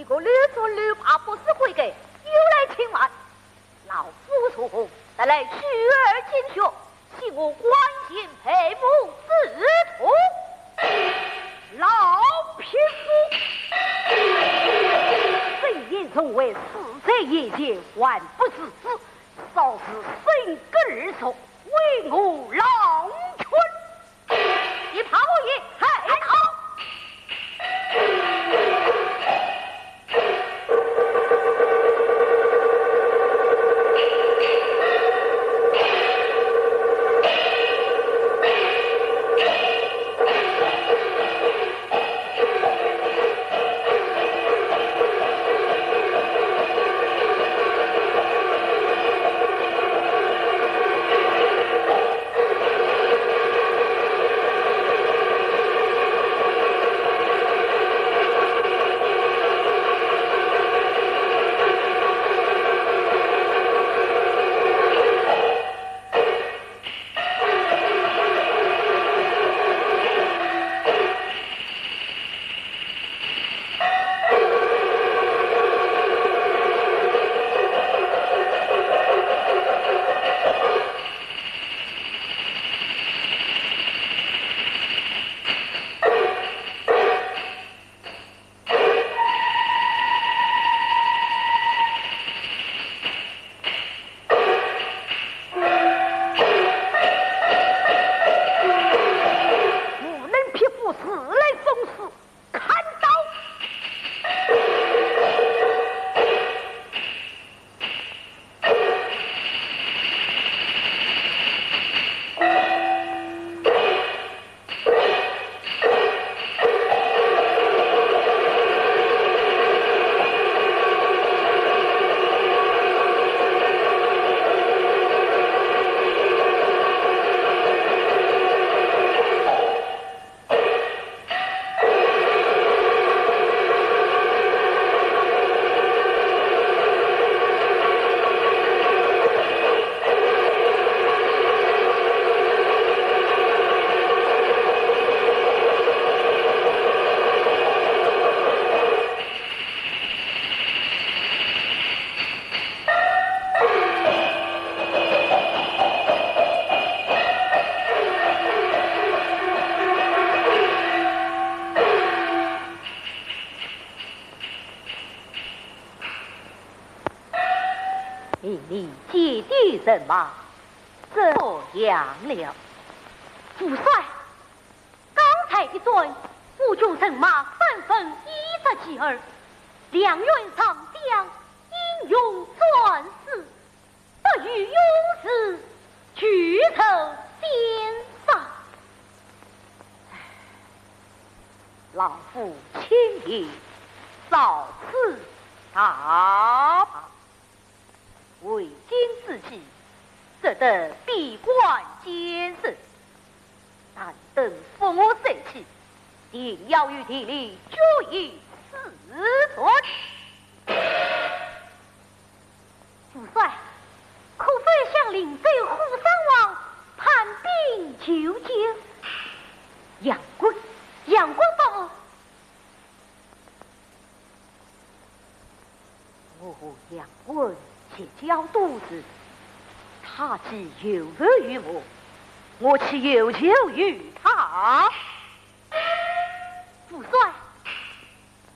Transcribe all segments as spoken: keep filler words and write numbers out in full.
个绿竹绿麻不思悔改，又来请安。老夫苏弘，特来举儿进学，谢我关心培母之痛。老匹夫，深夜重围，死罪已结，还不自知，稍事深更而坐，为我劳拳。 你跑也，嗨，好。无能匹夫，自来送死，砍刀！ 命你解救人马，怎样了？父帅，刚才一战，我军人马三分之一杀去而，两员上将英勇战死，不遇勇士，俱受斩杀。 老夫亲眼照此大败，为今之计，值得闭关监视。但等伏魔再起，定要与田lin军决一死战。 父帅，可否向灵州虎山王盼兵求救？杨棍，杨棍伯父。我和杨棍结交多时，他既有求于我，我岂有求于他？父帅，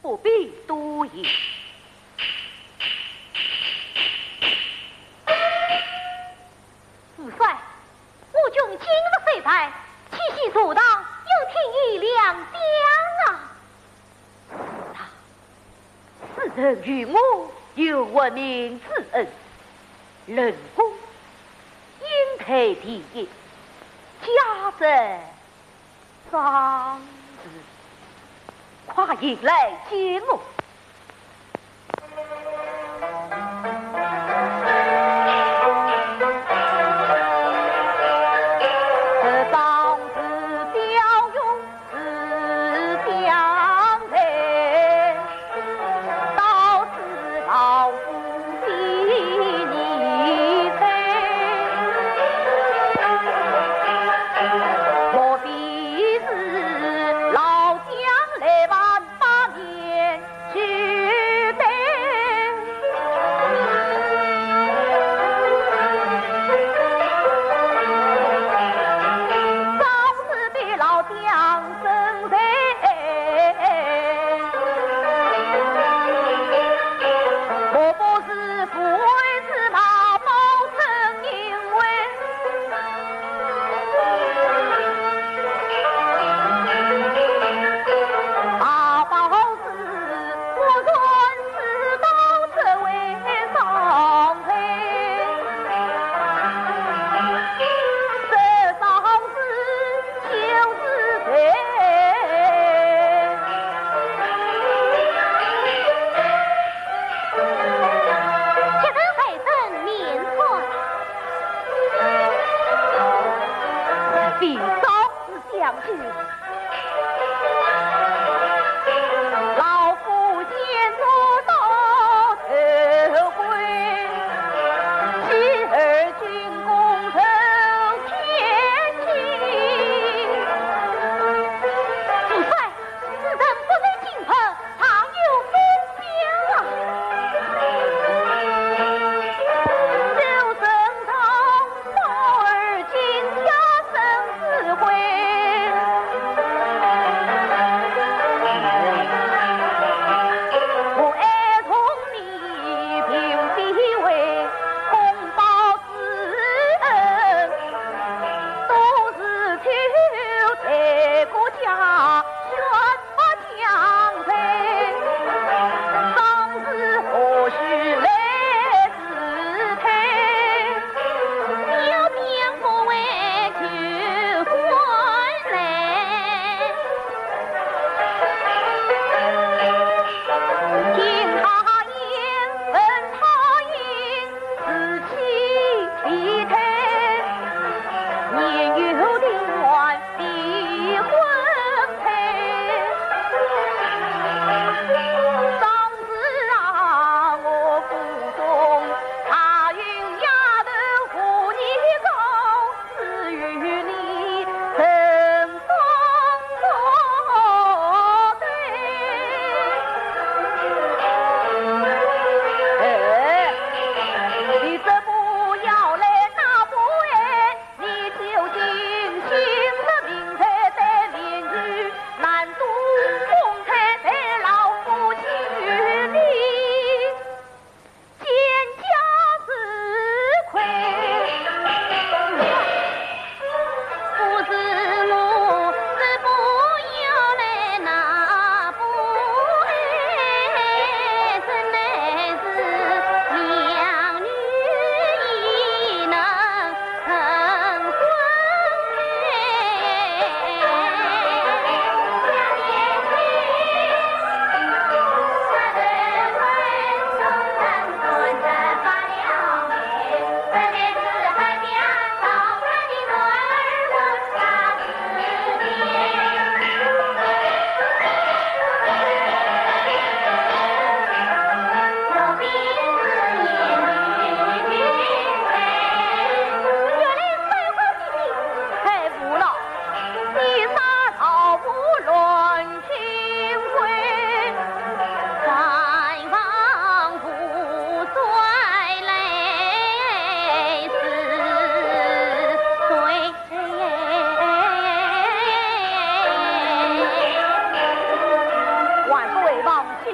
不必多言。父帅，我军今日虽败，七星茶堂有天宇两将啊！是啊，此人与我有活命之恩，论功英台第一，家在 张氏，快引来见我。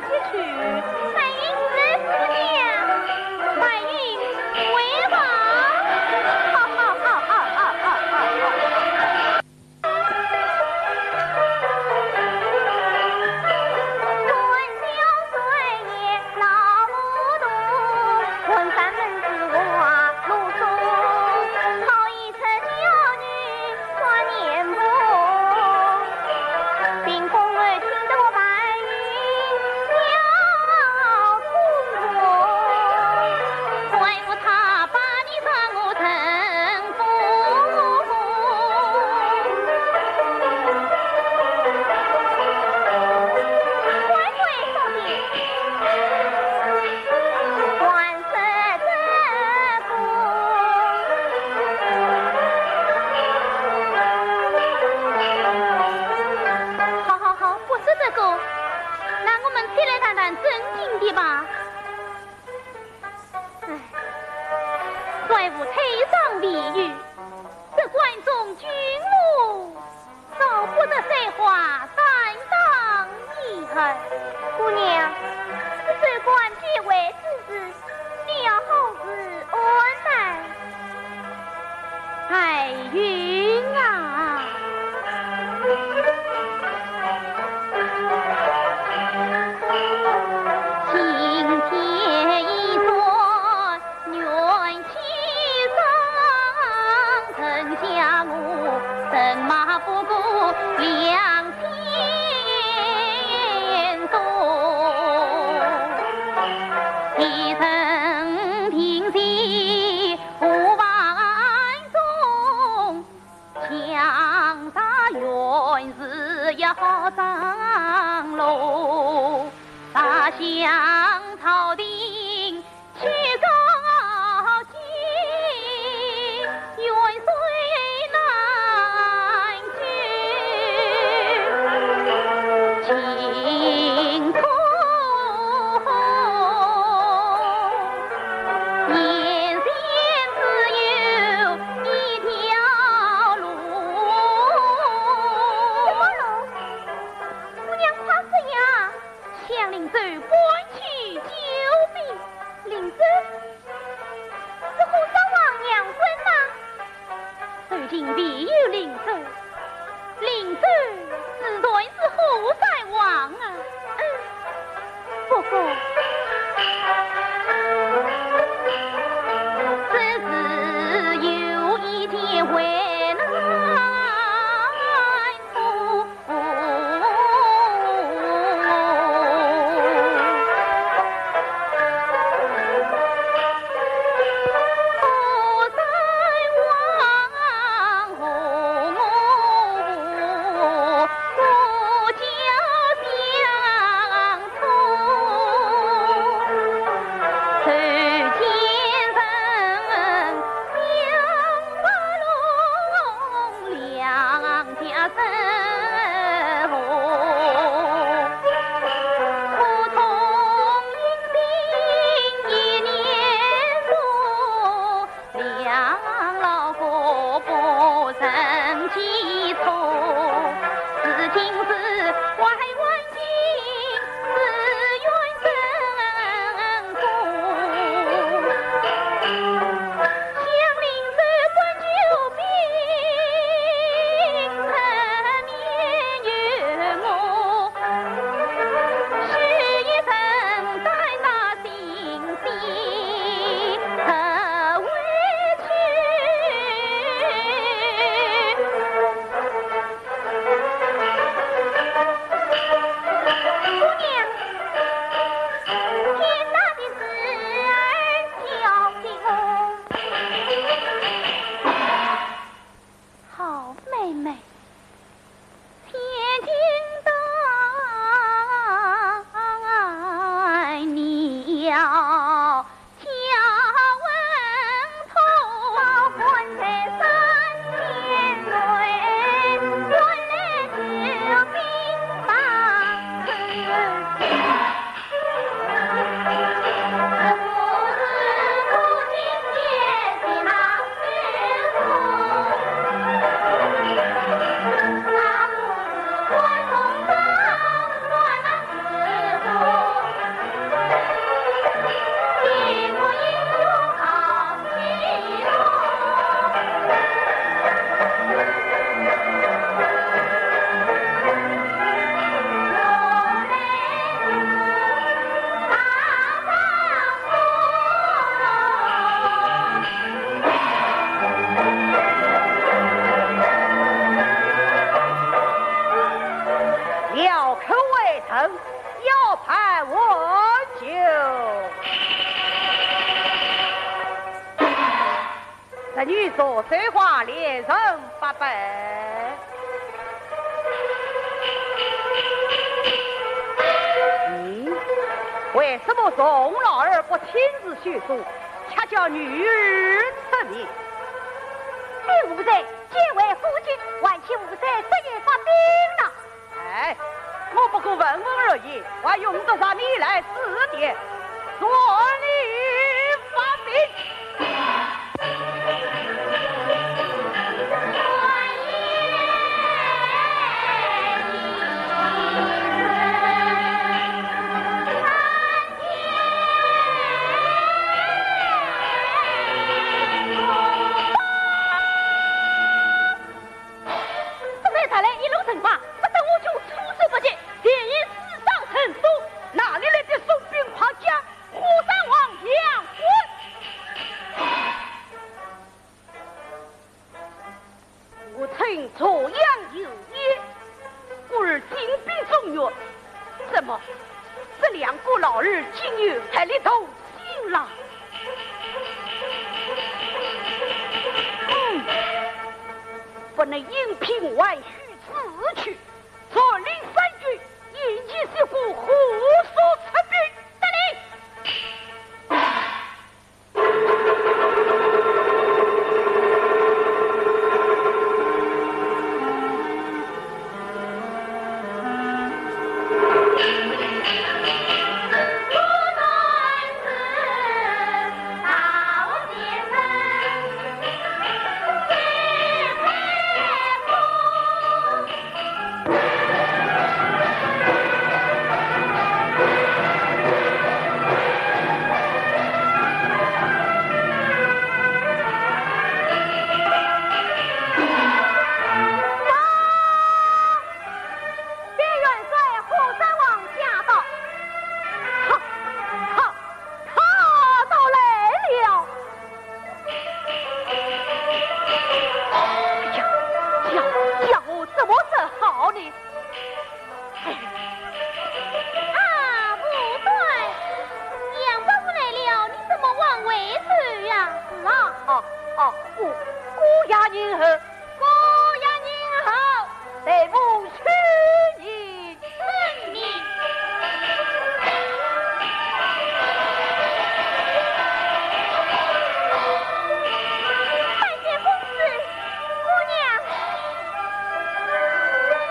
去，白云是夫家，白云回房。好，好，好。好，好，好，不说这个，那我们且来谈谈正经的吧。唉，外父推伤未愈，这关中军务 少不得三花担当一二。姑娘，这州官变坏之事，你要好自安排。白云啊！什么路？姑娘快说呀！ 向灵州搬去救兵。灵州？是虎牢王杨森吗？如今未有灵州，灵州自然是虎牢王啊。嗯，不过，只是有一点为难。要判我就。侄女左手花连人八百。嗯，为什么众老儿不亲自修书，却叫女儿出面？这无罪，皆为夫君，还请无罪直言发兵呢。 哎，我不过问问而已，还用得着你来指点？传令发兵。这才传来一路人马，不等我军措手不及，连夜四上城东。哪里来的宋兵狂将？火山王杨森！我听左阳右夜，故而进兵中原。怎么，这两个老儿竟又在里头 新郎。嗯，不能因病还虚此去，传令三军，引起西湖火速出兵。得令。 边元帅火山王驾到！哈，哈，他倒来了！哎呀，叫，叫我怎么是好呢？哎。啊，武断，杨伯父来了，你怎么往回走呀？是啊，哦，哦，姑，姑爷您好。 姑爷您好。待奴去迎。遵命。拜见公子，姑娘。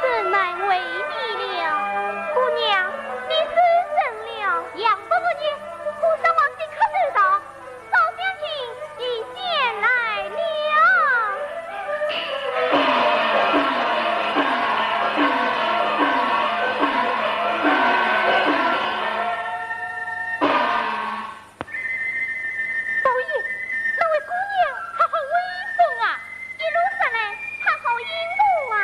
真难为你了。姑娘，你收声了。杨伯父呢？火山王即刻就到。 老将军，你先来了。宝玉，那位姑娘，她好威风啊，一路上来，她好英武啊。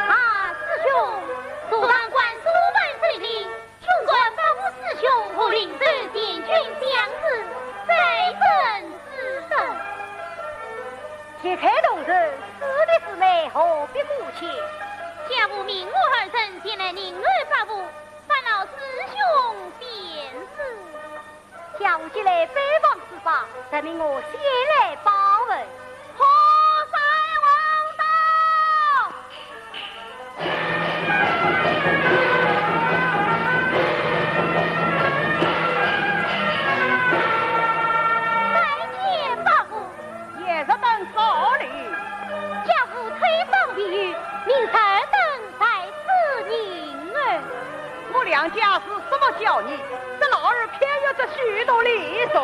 啊，师兄，坐上观书万岁令，军官保护师兄和灵州前军将士，再审自审。且看同人，师弟师妹何必顾忌？家父命我二人前来领安百户，烦劳师兄便是。 家父既来拜访此法，特命我先来报问。火山王到！拜见伯父。 爷，这等少礼。家父推访未遇，命臣等在此迎安。我两家是什么交情？这老二偏要这许多礼数。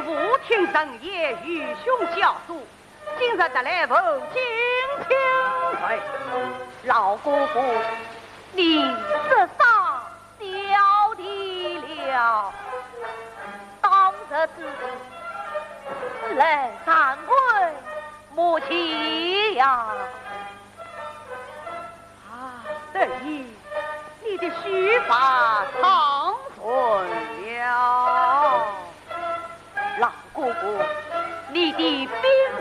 勿听谗言，愚兄教唆，今日特来问清情。哎，老哥哥，你这啥小弟了？当日之事，死来惭愧莫及呀。 啊，得意，你的须发长存了。老哥哥，你的兵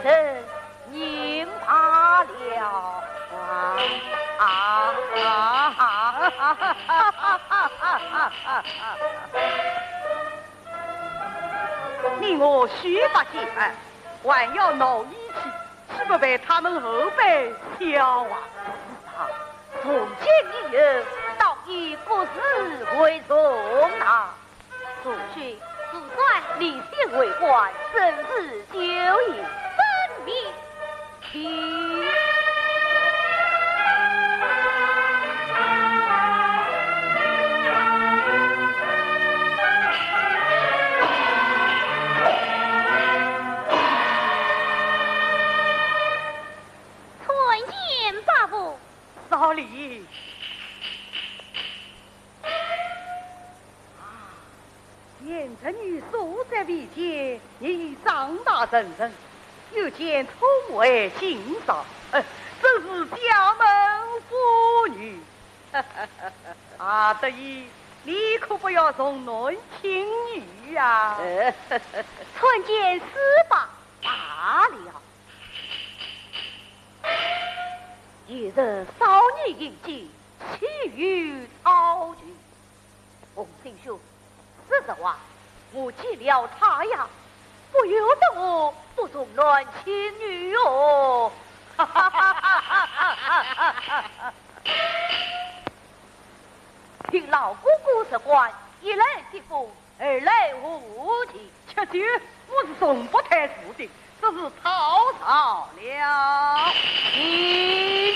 人银发了。啊，啊，啊，啊，你我须发既白，还要闹义气，岂不被他们后辈笑话？是啊， 从今以后，倒以国事为重呐。主君，主帅，你先回官，圣旨就已。遵命。请。参见伯父。 少礼。啊，贤侄女所在未见，已长大成人，又见初为新少，呃，真是家门妇女。啊，得意，你可不要重男轻女呀。呃，参见师伯。罢了。 一日少年英俊，岂有超群。洪新兄，说实话，我见了她呀，不由得我不重男轻女哦。听老哥哥说官，一来接风， 二来无情。吃酒，我是从不太输的，只是吵吵了。请。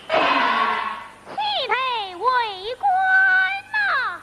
启程回官呐。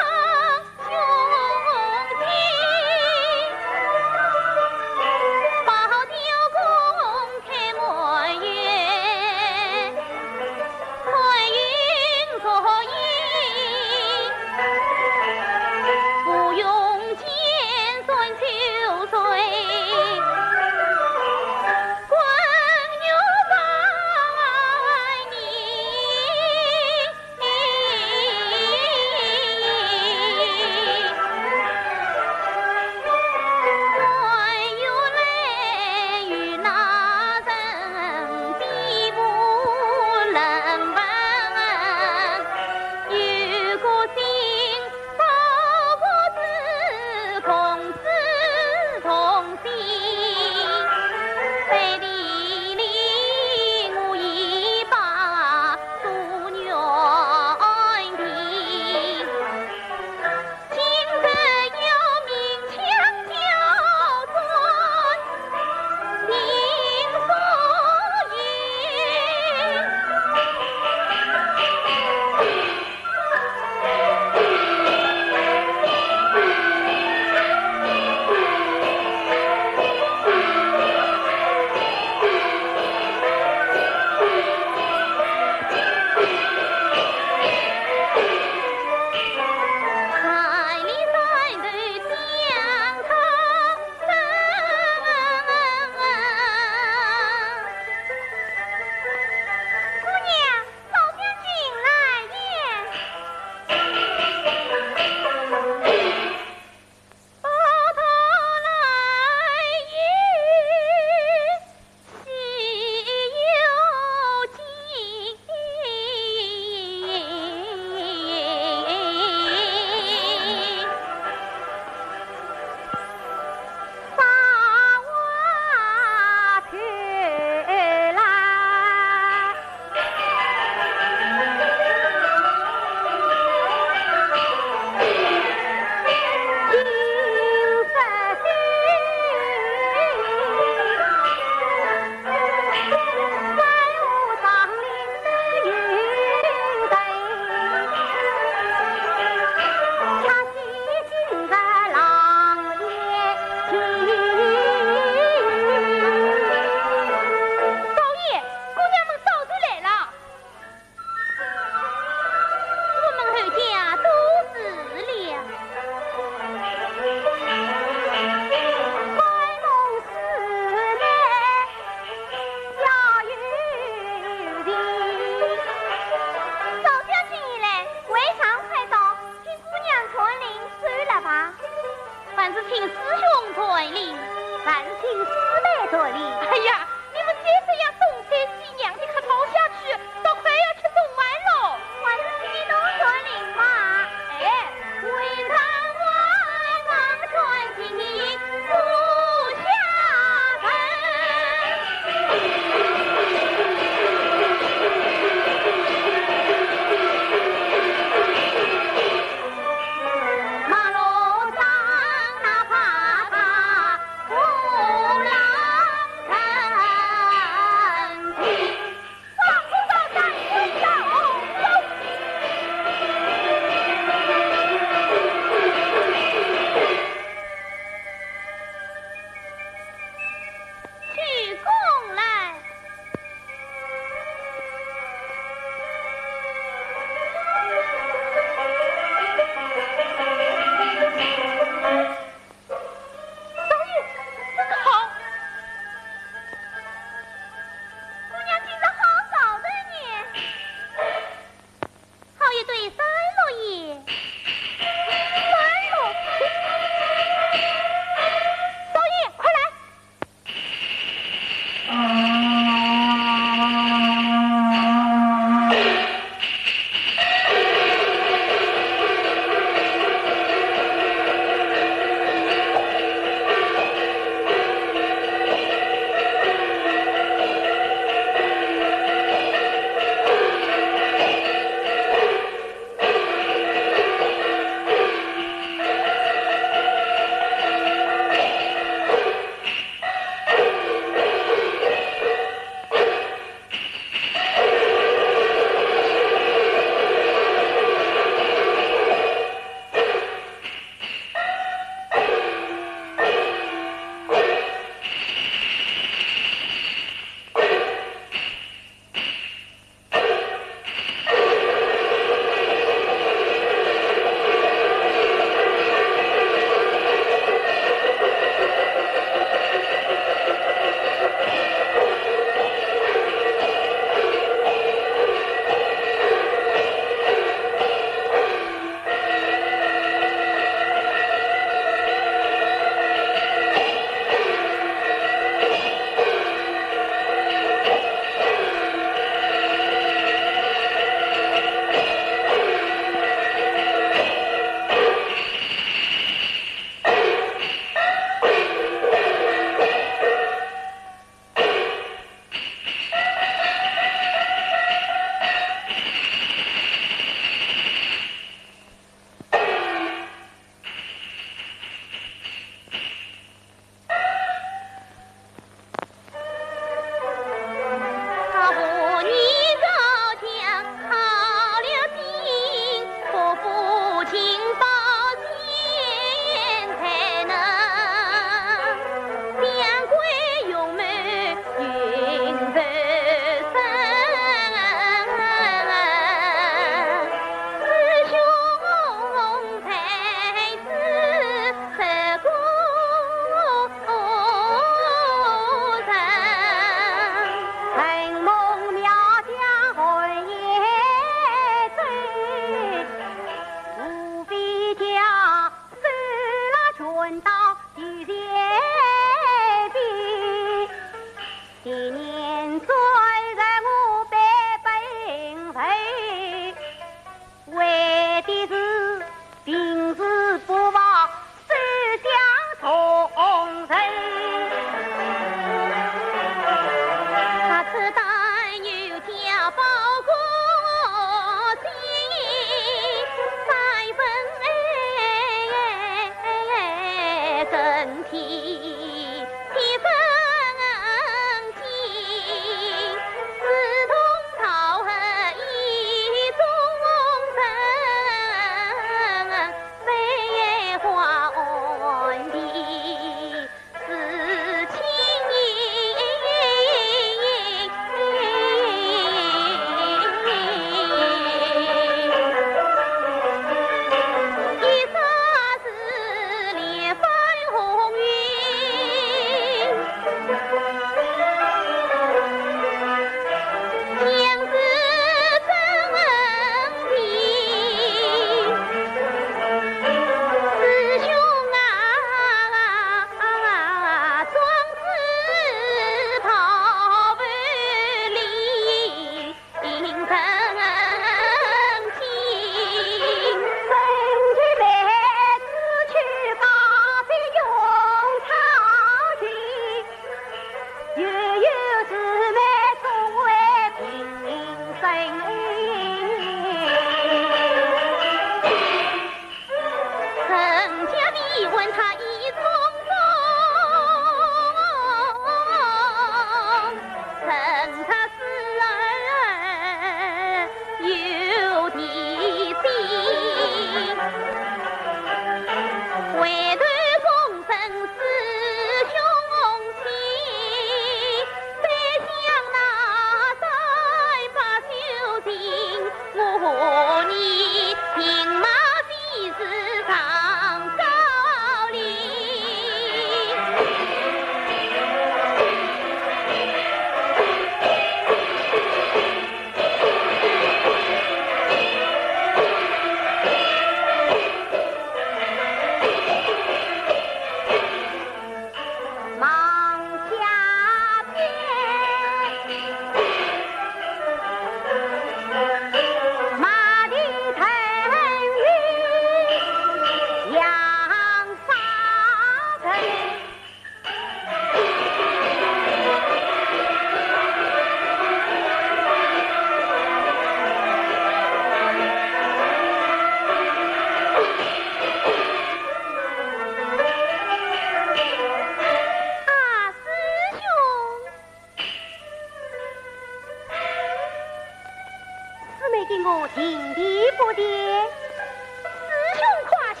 给我停停不停。师兄夸下，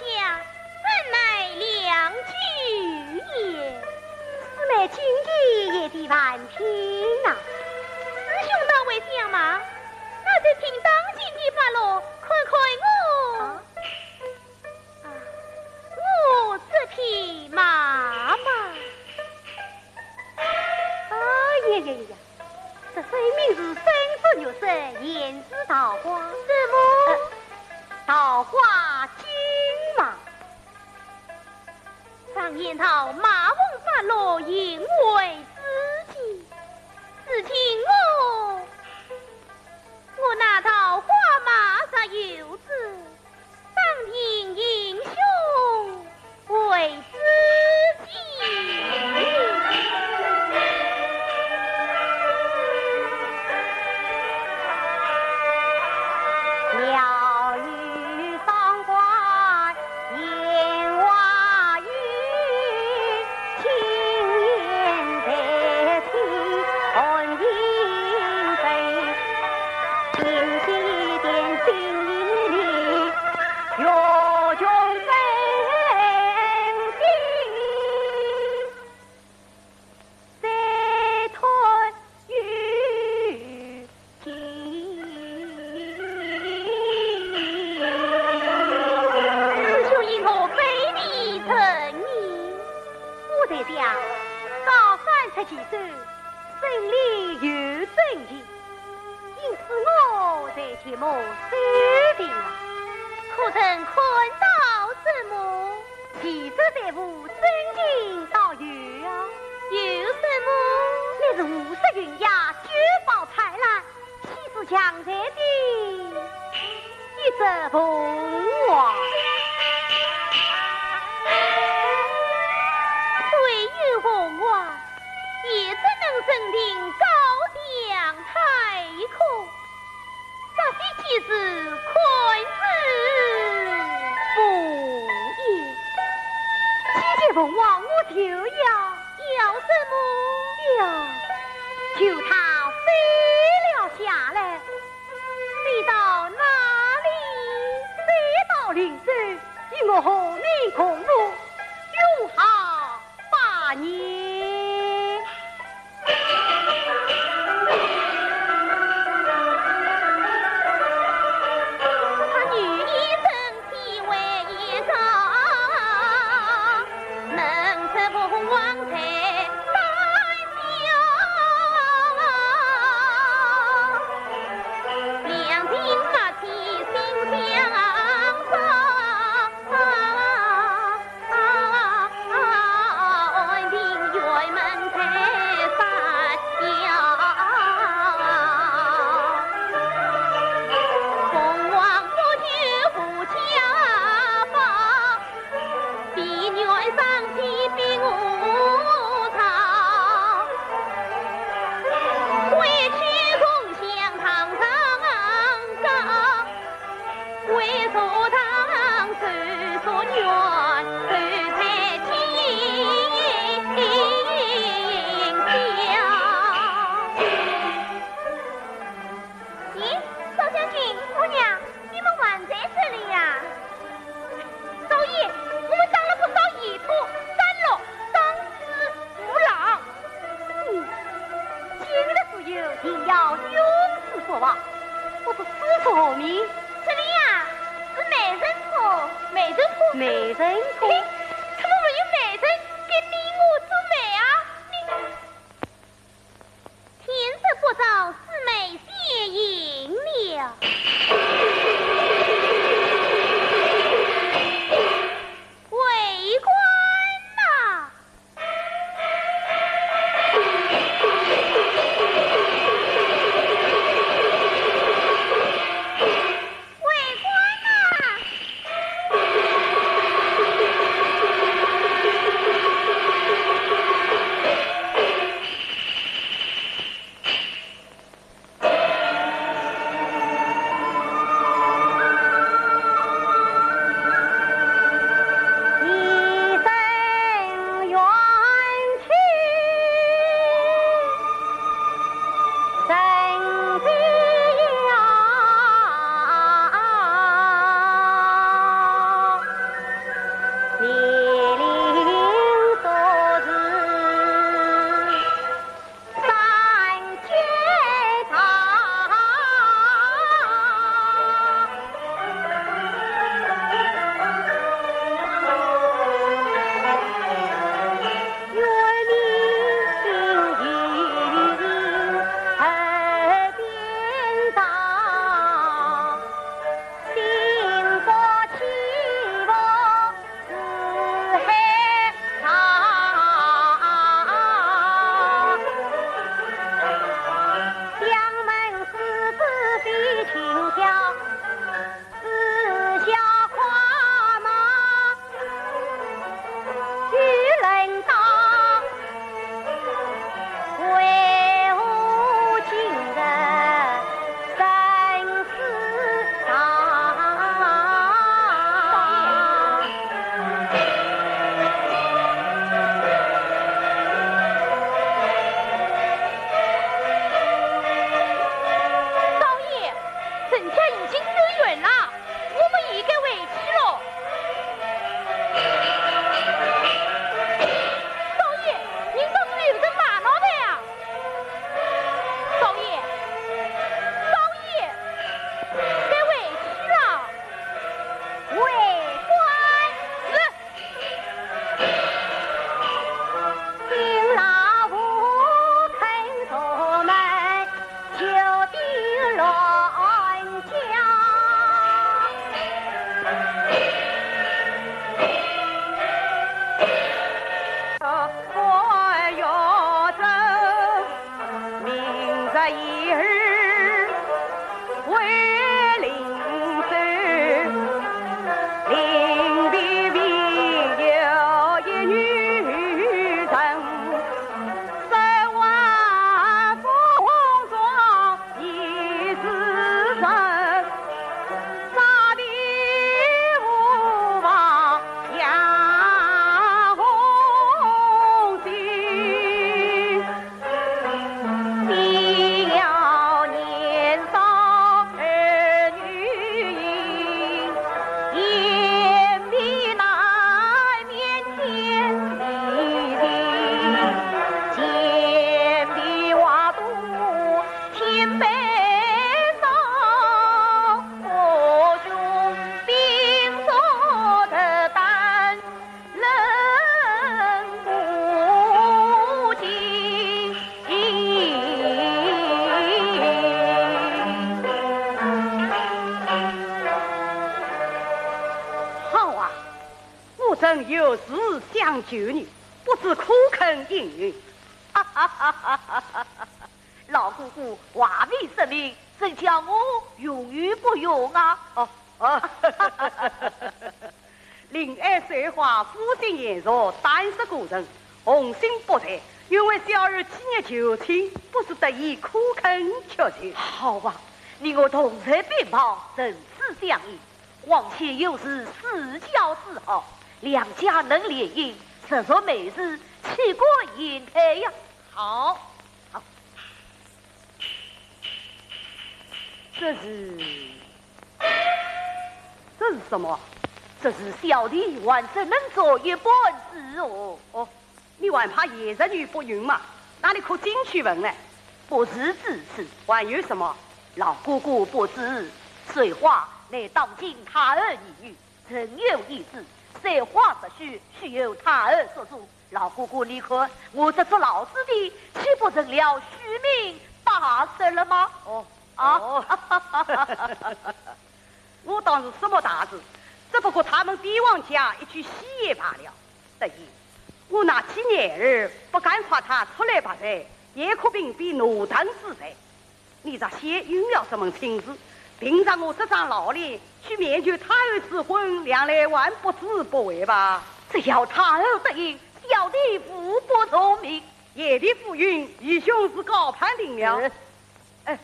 怎奈良久矣。师妹今天也得烦听啊。师兄倒会讲嘛，那就听当今的发落，看看我。啊，我这匹马嘛。哎呀呀呀！ 这分明是生之玉石，现是桃花。什么？呃，桃花金嘛。常言道，马蜂发落，引为知己。如今我，我那桃花马若有主， 当今英雄为知己。师兄因何非礼成礼？我在想，高山出奇手，胜利有真情，因此我在前方守定啊。可曾看到什么？奇珍在握，真情倒有啊。有什么？乃是五色云霞，九宝彩篮， 岂是强才的一只凤凰。虽有凤凰，也怎能镇定翱翔太空？这些皆是看之不厌。既然凤凰，我就要 要什么？要求它飞了下来，飞到哪里？飞到灵州，与我和你共舞，永好百年。他女一生 咦，少将军、姑娘，你们还在这里呀？少爷，我们打了不少野兔、山鹿、狼、狮、虎、狼。嗯，今日所有，定要用之不忘。不知师父何名？这里呀，是美人坡。美人坡？美人坡？嘿，他们没有美人，给你我做媒啊！你 天色不早，师妹先行了。为官呐！为官呐！好啊，我正有事相求你，不知可肯应允？哈哈哈哈哈！老哥哥，话未说明，怎叫我永远不用啊？哦，哦。 令爱水花，肤性言熟，胆识过人，雄心不衰，愿为小儿几日求亲，不知得意可肯屈就？好啊，你我同在边旁，唇齿相依，往前有事四小之好，两家能联姻，实属美事，岂敢言退呀？好，好。这是 这是什么？这是小弟还只能做一半之哦。哦，你还怕爷侄女不允吗？那你可进去问呢？不是至此。还有什么？老哥哥不知，水花乃当今太后义女，曾有一子，水花不许，须由太后做主。老哥哥，你看，我这做老子的，岂不成了虚名罢了吗？哦，啊？哦。 我当是什么大事，只不过他们帝王家一句戏言罢了。得意，我那几年儿不敢夸他出类拔萃，也可评比奴才之才。你这些又要什么亲事？凭着我这张老脸去面求太后赐婚，两人还不知不会吧？只要太后答应，小弟无不从命。贤弟夫人，愚兄是高攀定了。呃，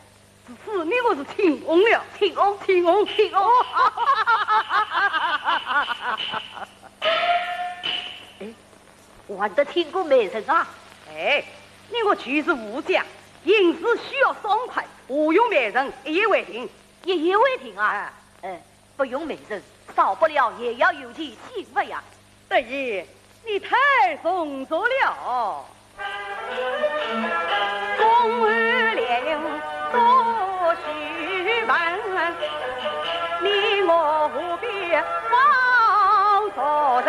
是，是，你我是亲翁了。亲翁，亲翁，亲翁。哎，还得听过媒人啊？哎，你我就是武将，行事需要爽快，何用媒人一言为定？一言为定啊？哎。 不用媒人，少不了也要有件信物呀。得意，你太重作了。公侯连营多须问，你我何必枉作人？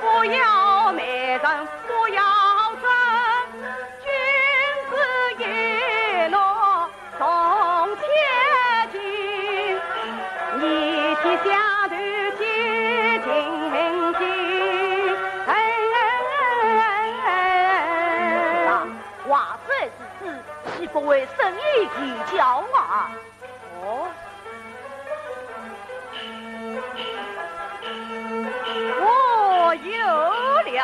不要媒人不要尊，君子一诺 从前情，你去下头去听听。哎，哎，哎，哎，哎。啊，话虽如此，岂不会深以为交啊？哦。 我有了。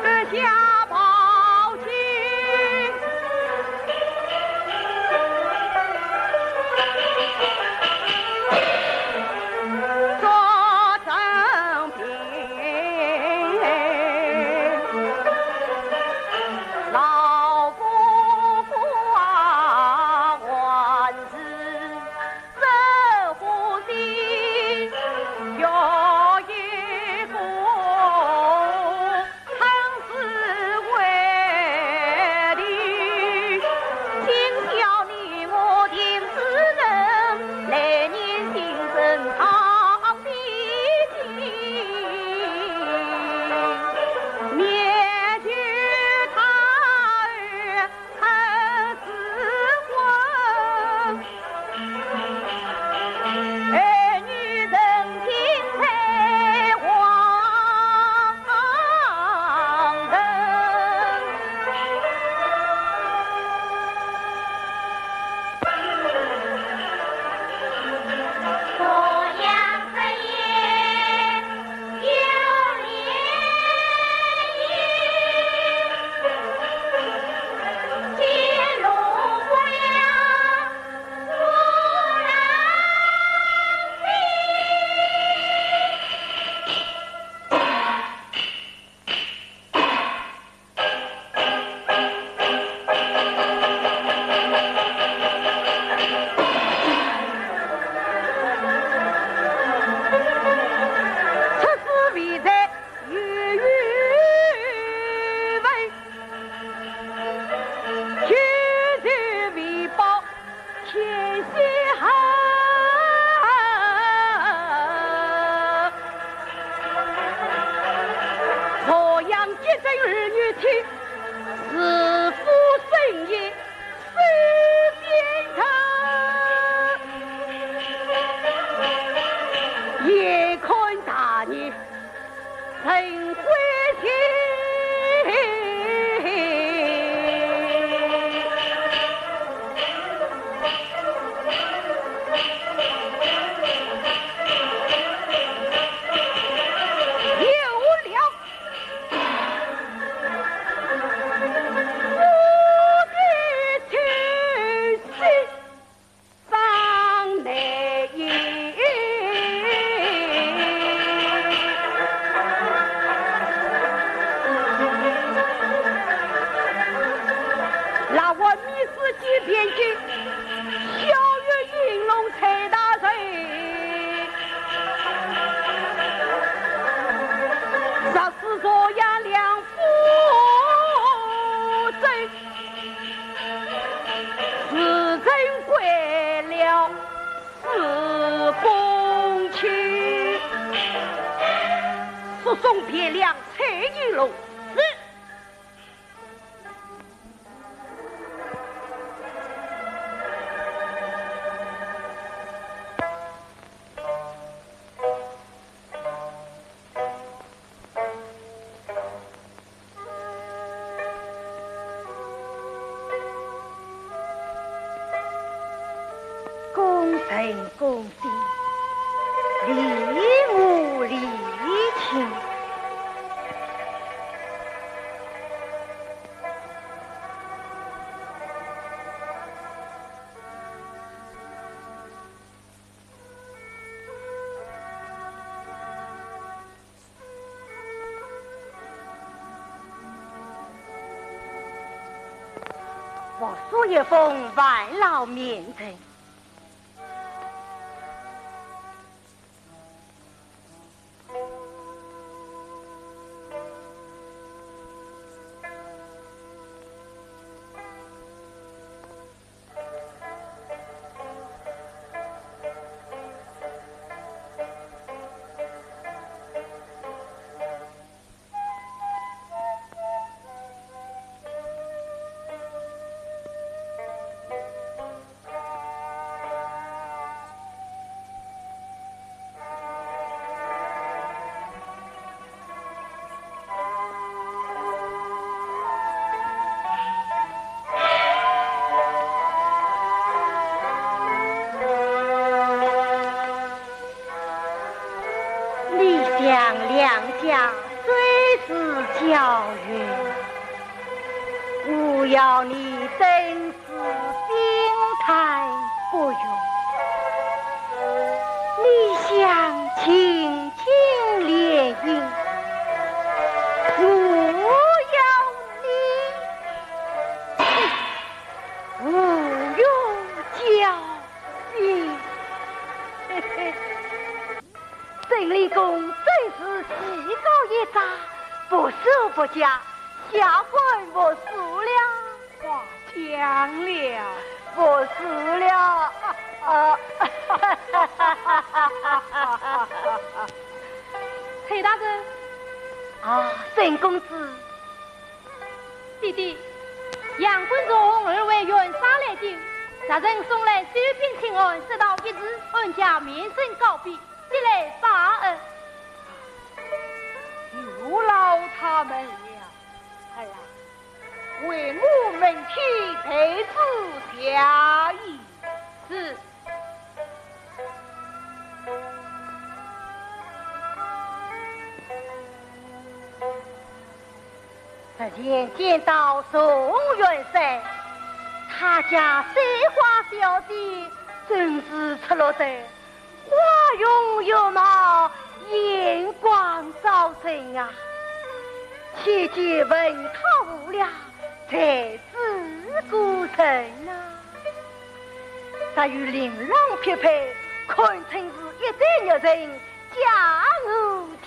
这家宝金做 老哥哥啊，还是是否深夜守边城，眼看大年人归西。有了。 那我密旨见边军，晓谕应龙蔡大人，若是洛阳两府中，自称归了四公卿。速送汴梁蔡应龙。是。 功臣功臣，理我理卿。 佛书一封，万老面呈。 李湘两家最是交怨，我要你登 是冰台不容，你想亲亲联姻，我要你无用交兵。 沈令公真是技高一尺，不说不假，下官服输了。话讲了，服输了。啊，崔大人。啊，沈公子。 弟弟，杨官从二位袁绍来京，着人送来收兵请安，说道一日，俺家面圣告别，即来拜恩。有劳他们了。儿啊，为我门庭备置下衣。是。 日前见到宋元帅，他家三花小姐真是出落得花容月貌，眼光照人啊！且见文韬武略，才 子古人啊，若有琳琅匹配，堪称是一代玉人，家喻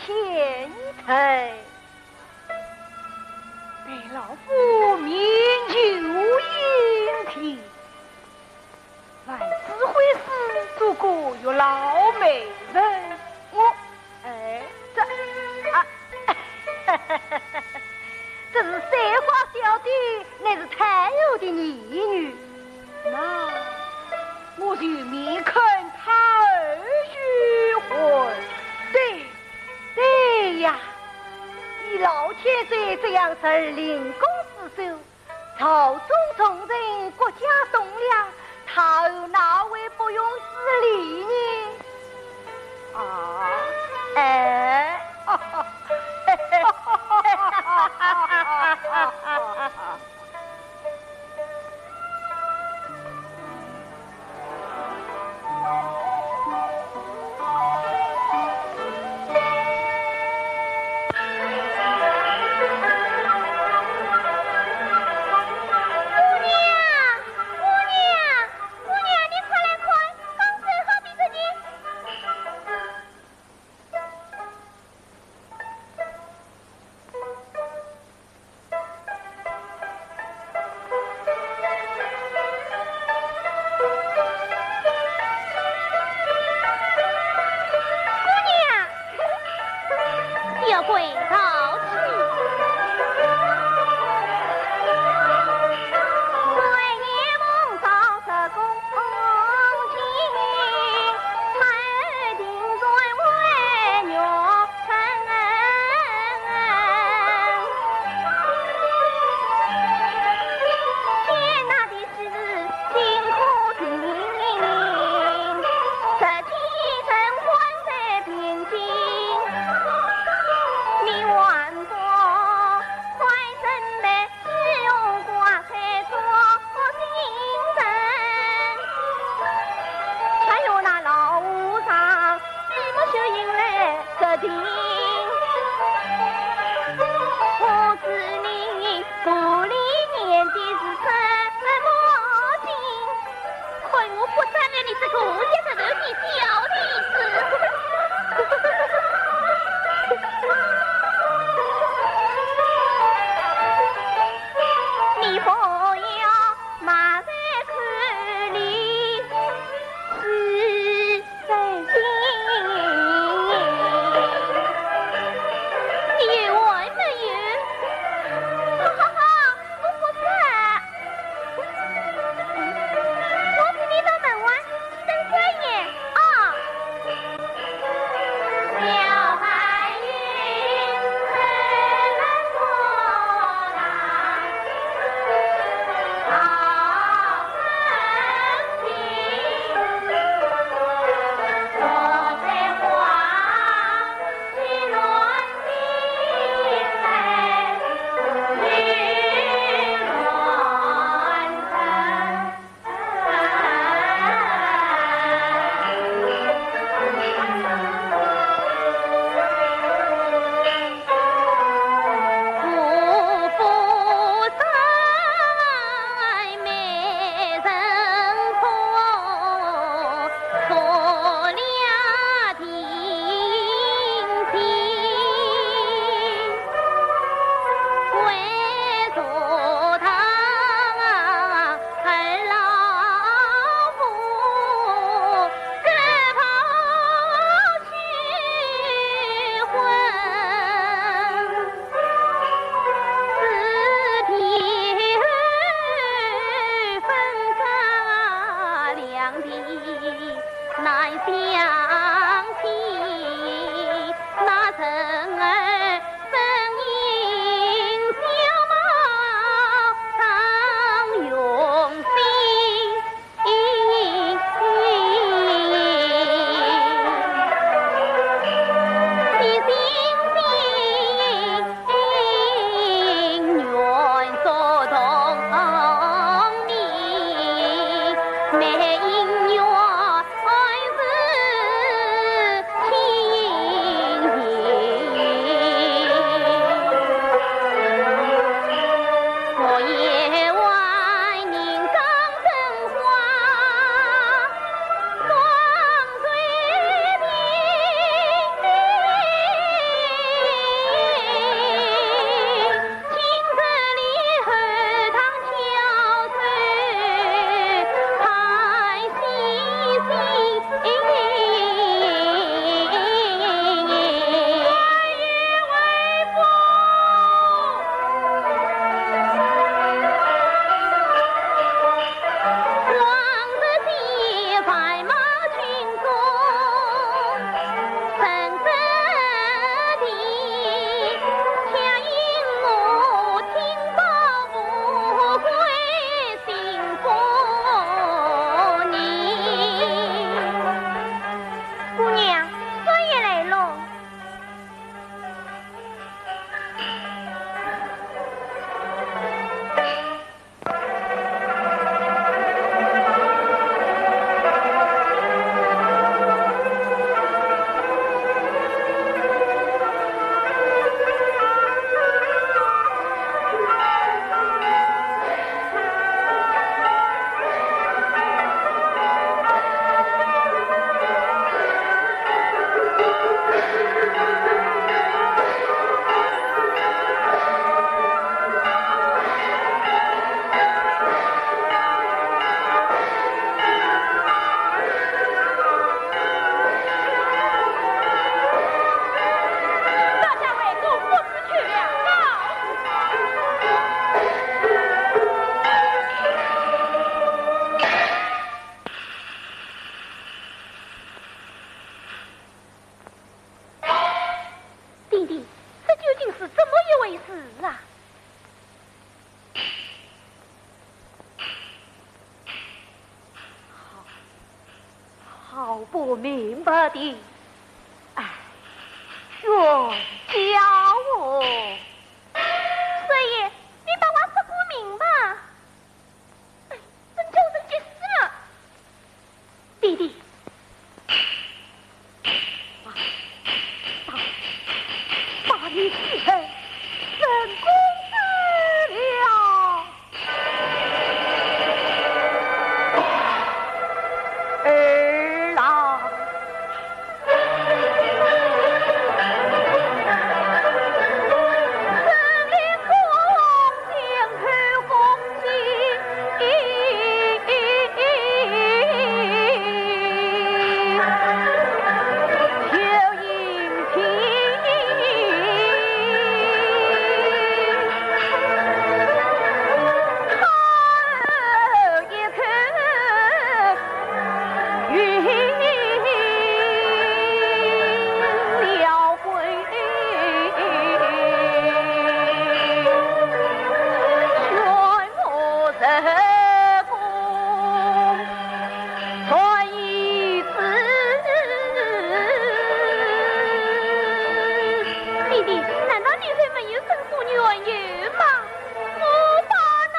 天成。待老夫面授英名，万子会师做个月老媒人。我，哎，这，啊，这是三女，那我就免看她二十回。对，对呀，以老千岁这样才儿灵光四射，朝中重臣，国家栋梁，他儿哪会不用势力呢？啊，哎。回事啊？好，好不明白的，哎，冤家哦。师爷，你把话说个明白。 真叫人急死了。弟弟，把，把，把你师父人公死了。儿啊， 弟弟，难道你就没有生过冤仇吗？我把那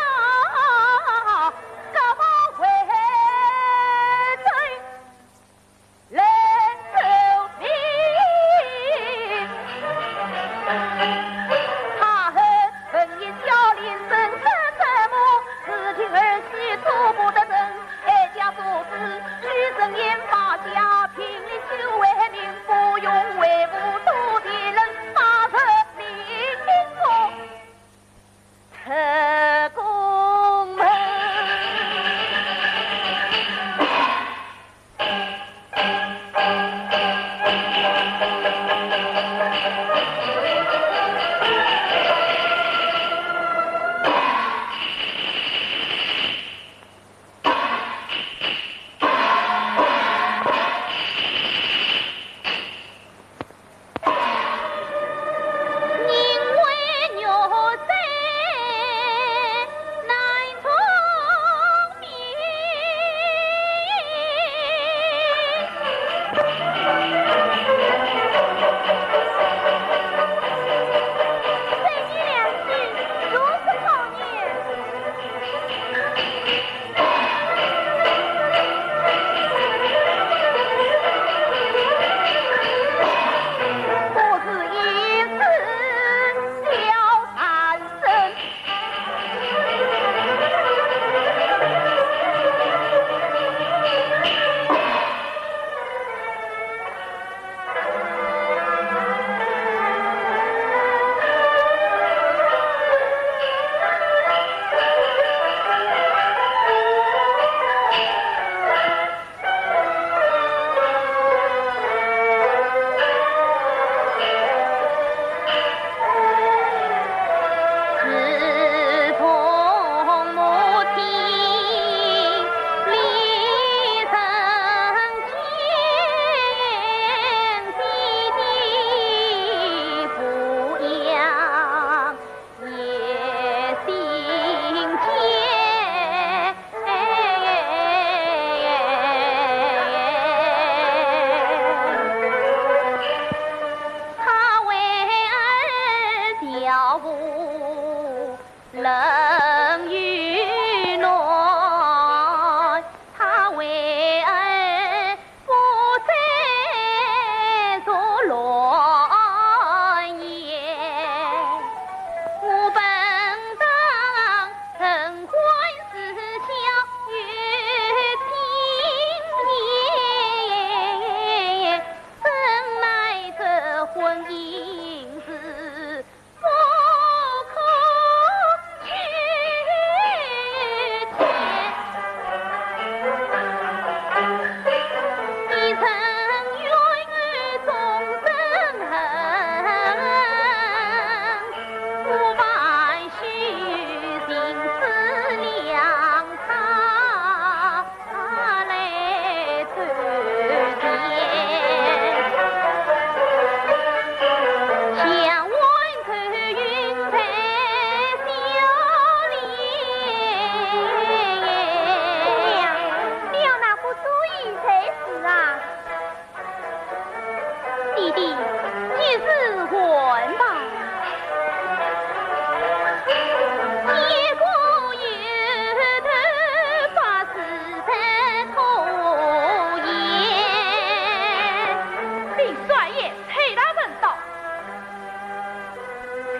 特工们。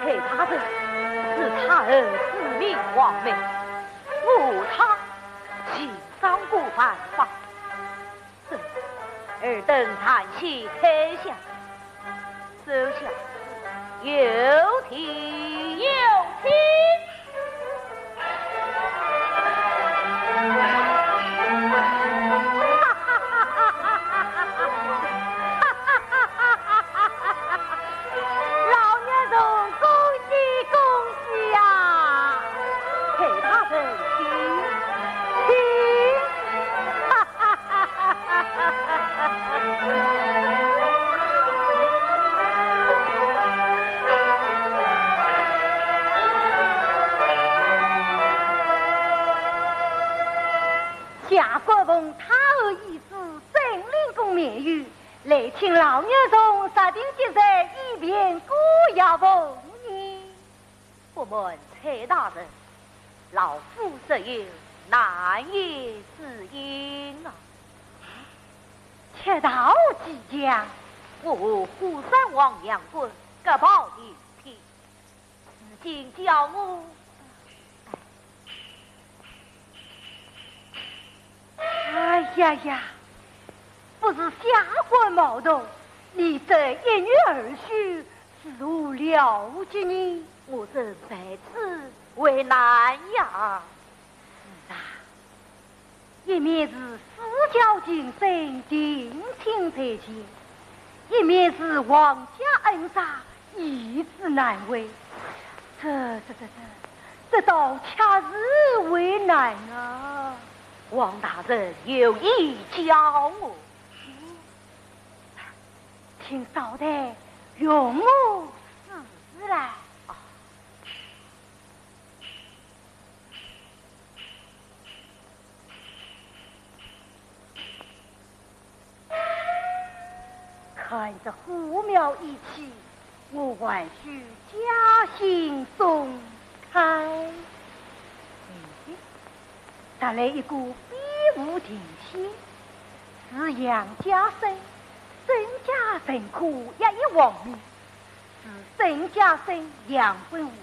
蔡大人是太后赐名皇后，我她情商过万法。这尔等暂且退下，收下。有请，有请。老娘舅，恭喜恭喜呀！蔡大人请，请。下官奉太后懿旨，镇灵宫密谕，来请老娘舅设定吉日，以便过夜奉迎。不瞒蔡大人，老夫实有难言之隐啊。却道无妨。我和虎山王杨棍各抱定亲，如今叫我……哎呀呀，不是下官冒动，你这一女二婿 是何了结呢？我正为此为难呀。是啊，一面是四郊情深，定亲在前，一面是皇家恩杀，易子难违。这、这、这、这、这倒恰是为难啊。王大人有意教我。 请稍待，容我试试来。看这火苗一起， 我还需加刑重判。嗯，查来一个比武定亲，是杨家生，身价甚可压一皇命。是沈家生杨棍无知，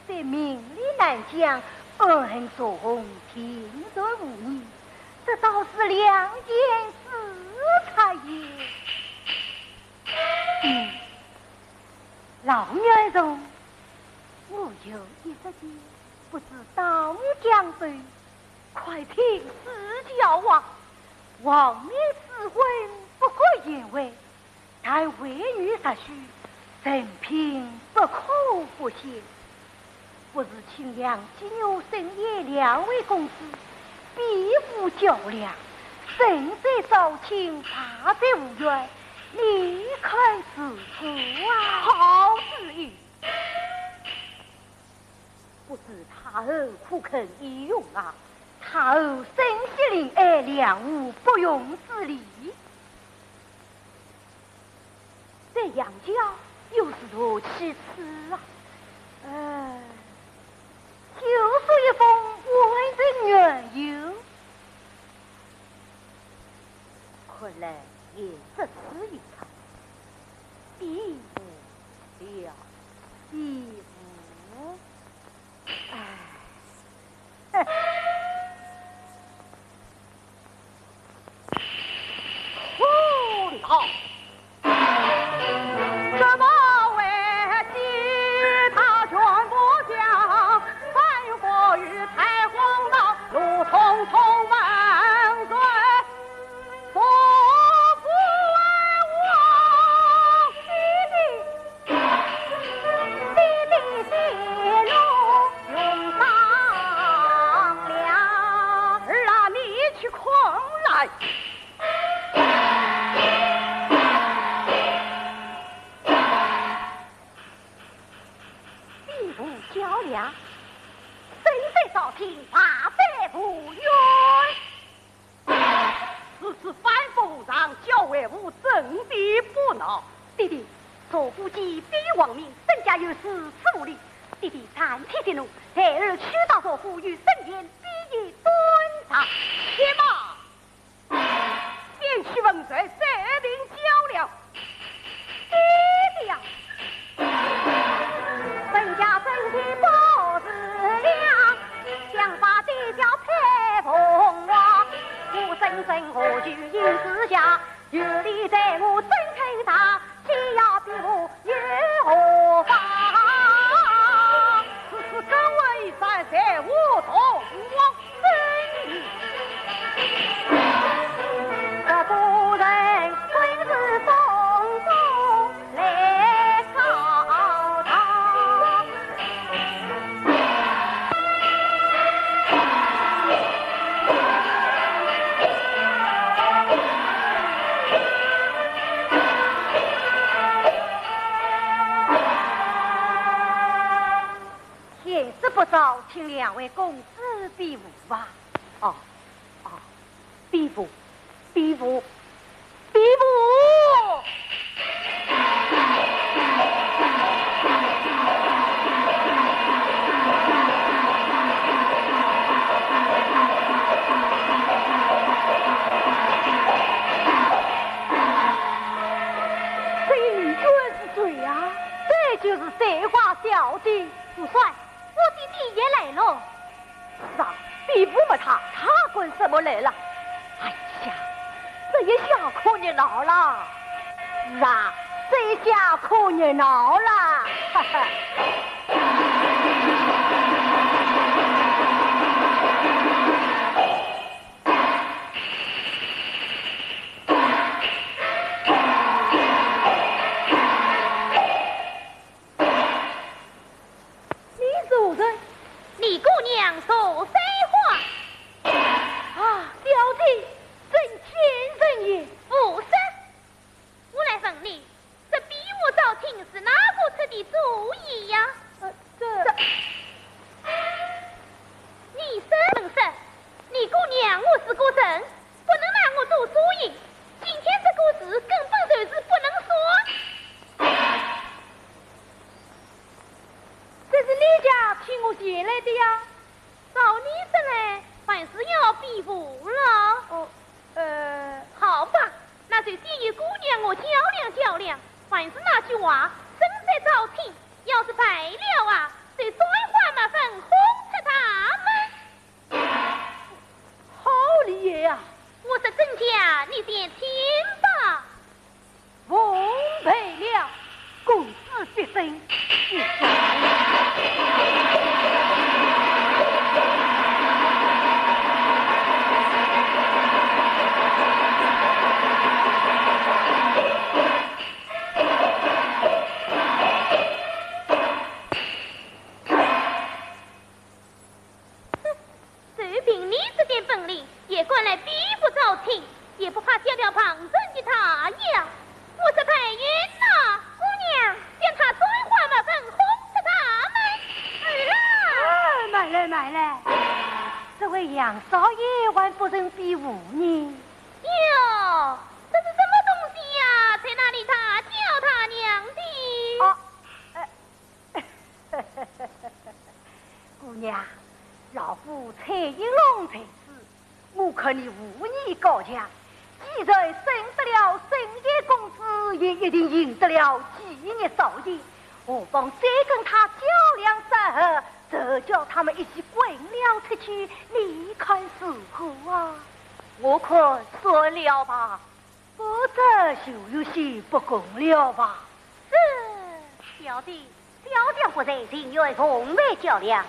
在明里难讲，暗恨曹洪，定然无疑。这倒是两件事差也。嗯， 老元帅，我有一只计，不知当讲对，快请赐教啊！王命赐婚不敢言违，但为女着婿，人品不可不显。 不如请杨继玉、沈烨两位公子比武较量，胜者招亲，败者无怨，你看如何啊？好主意！不知太后可肯依容啊？太后身系临爱，谅无不容之理。 在杨家又是何其次啊？哎，就说一封完成原由。看来也只此一场，比武了，比武。哎。 儿啊，你且看来。比武较量，胜者招亲，败者无怨。 如此反复无常，教为父真的不恼。爹爹，曹府既非王命，沈家又如此无礼。爹爹暂且息怒，待儿去到曹府，与沈烨比一短长。且慢，先去问罪，再定较量。爹爹呀！有理在我怎肯打，欺压比武又何妨？此次敢问一声，在我同往生。这个人本是送终 来告状。天色不早，请两位公子比武吧。哦，哦。 比武，比武，比武！这个女眷是谁呀？这就是水花小姐。主帅，我的爹也来了。 是啊，比武嘛，他，他管什么来了？哎呀，这也下可热闹了。是啊，这也下可热闹了。哈哈。你是何人？李姑娘坐三花。啊，小姐，真千人也。无甚。我来问你，这比武招亲是哪个出的主意呀？呃，这，这，你说，你说，李姑娘，我是个人，不能拿我做输赢。今天这个事根本就是不能说。 这是你家替我前来的呀？照你说来，还是要比武了。哦，呃，好吧，那就先与姑娘我较量较量，还是那句话，身在朝廷，要是败了啊，就摔花抹粉，轰出大门。 好厉害呀！我说真假，你先听吧。奉陪了，公子必胜。哼， 就凭你这点本领，也敢来比武招亲，也不怕叫了旁人的大牙。我说白云呐，姑娘，将他摔花抹粉，轰出大门。是啦。哎，慢来，慢来，这位杨少爷还不曾比武呢。哟，这是什么东西呀？在那里大叫大娘的？哦，呃， 姑娘，老夫蔡应龙在此，我看你武艺高强，既然胜得了沈夜公子，也一定赢得了季烨少爷，何妨再跟他较量三合，这叫他们一起滚了出去，你看如何啊？我看算了吧。 否则就有些不公了吧？是，小弟，小将不才，情愿奉陪较量。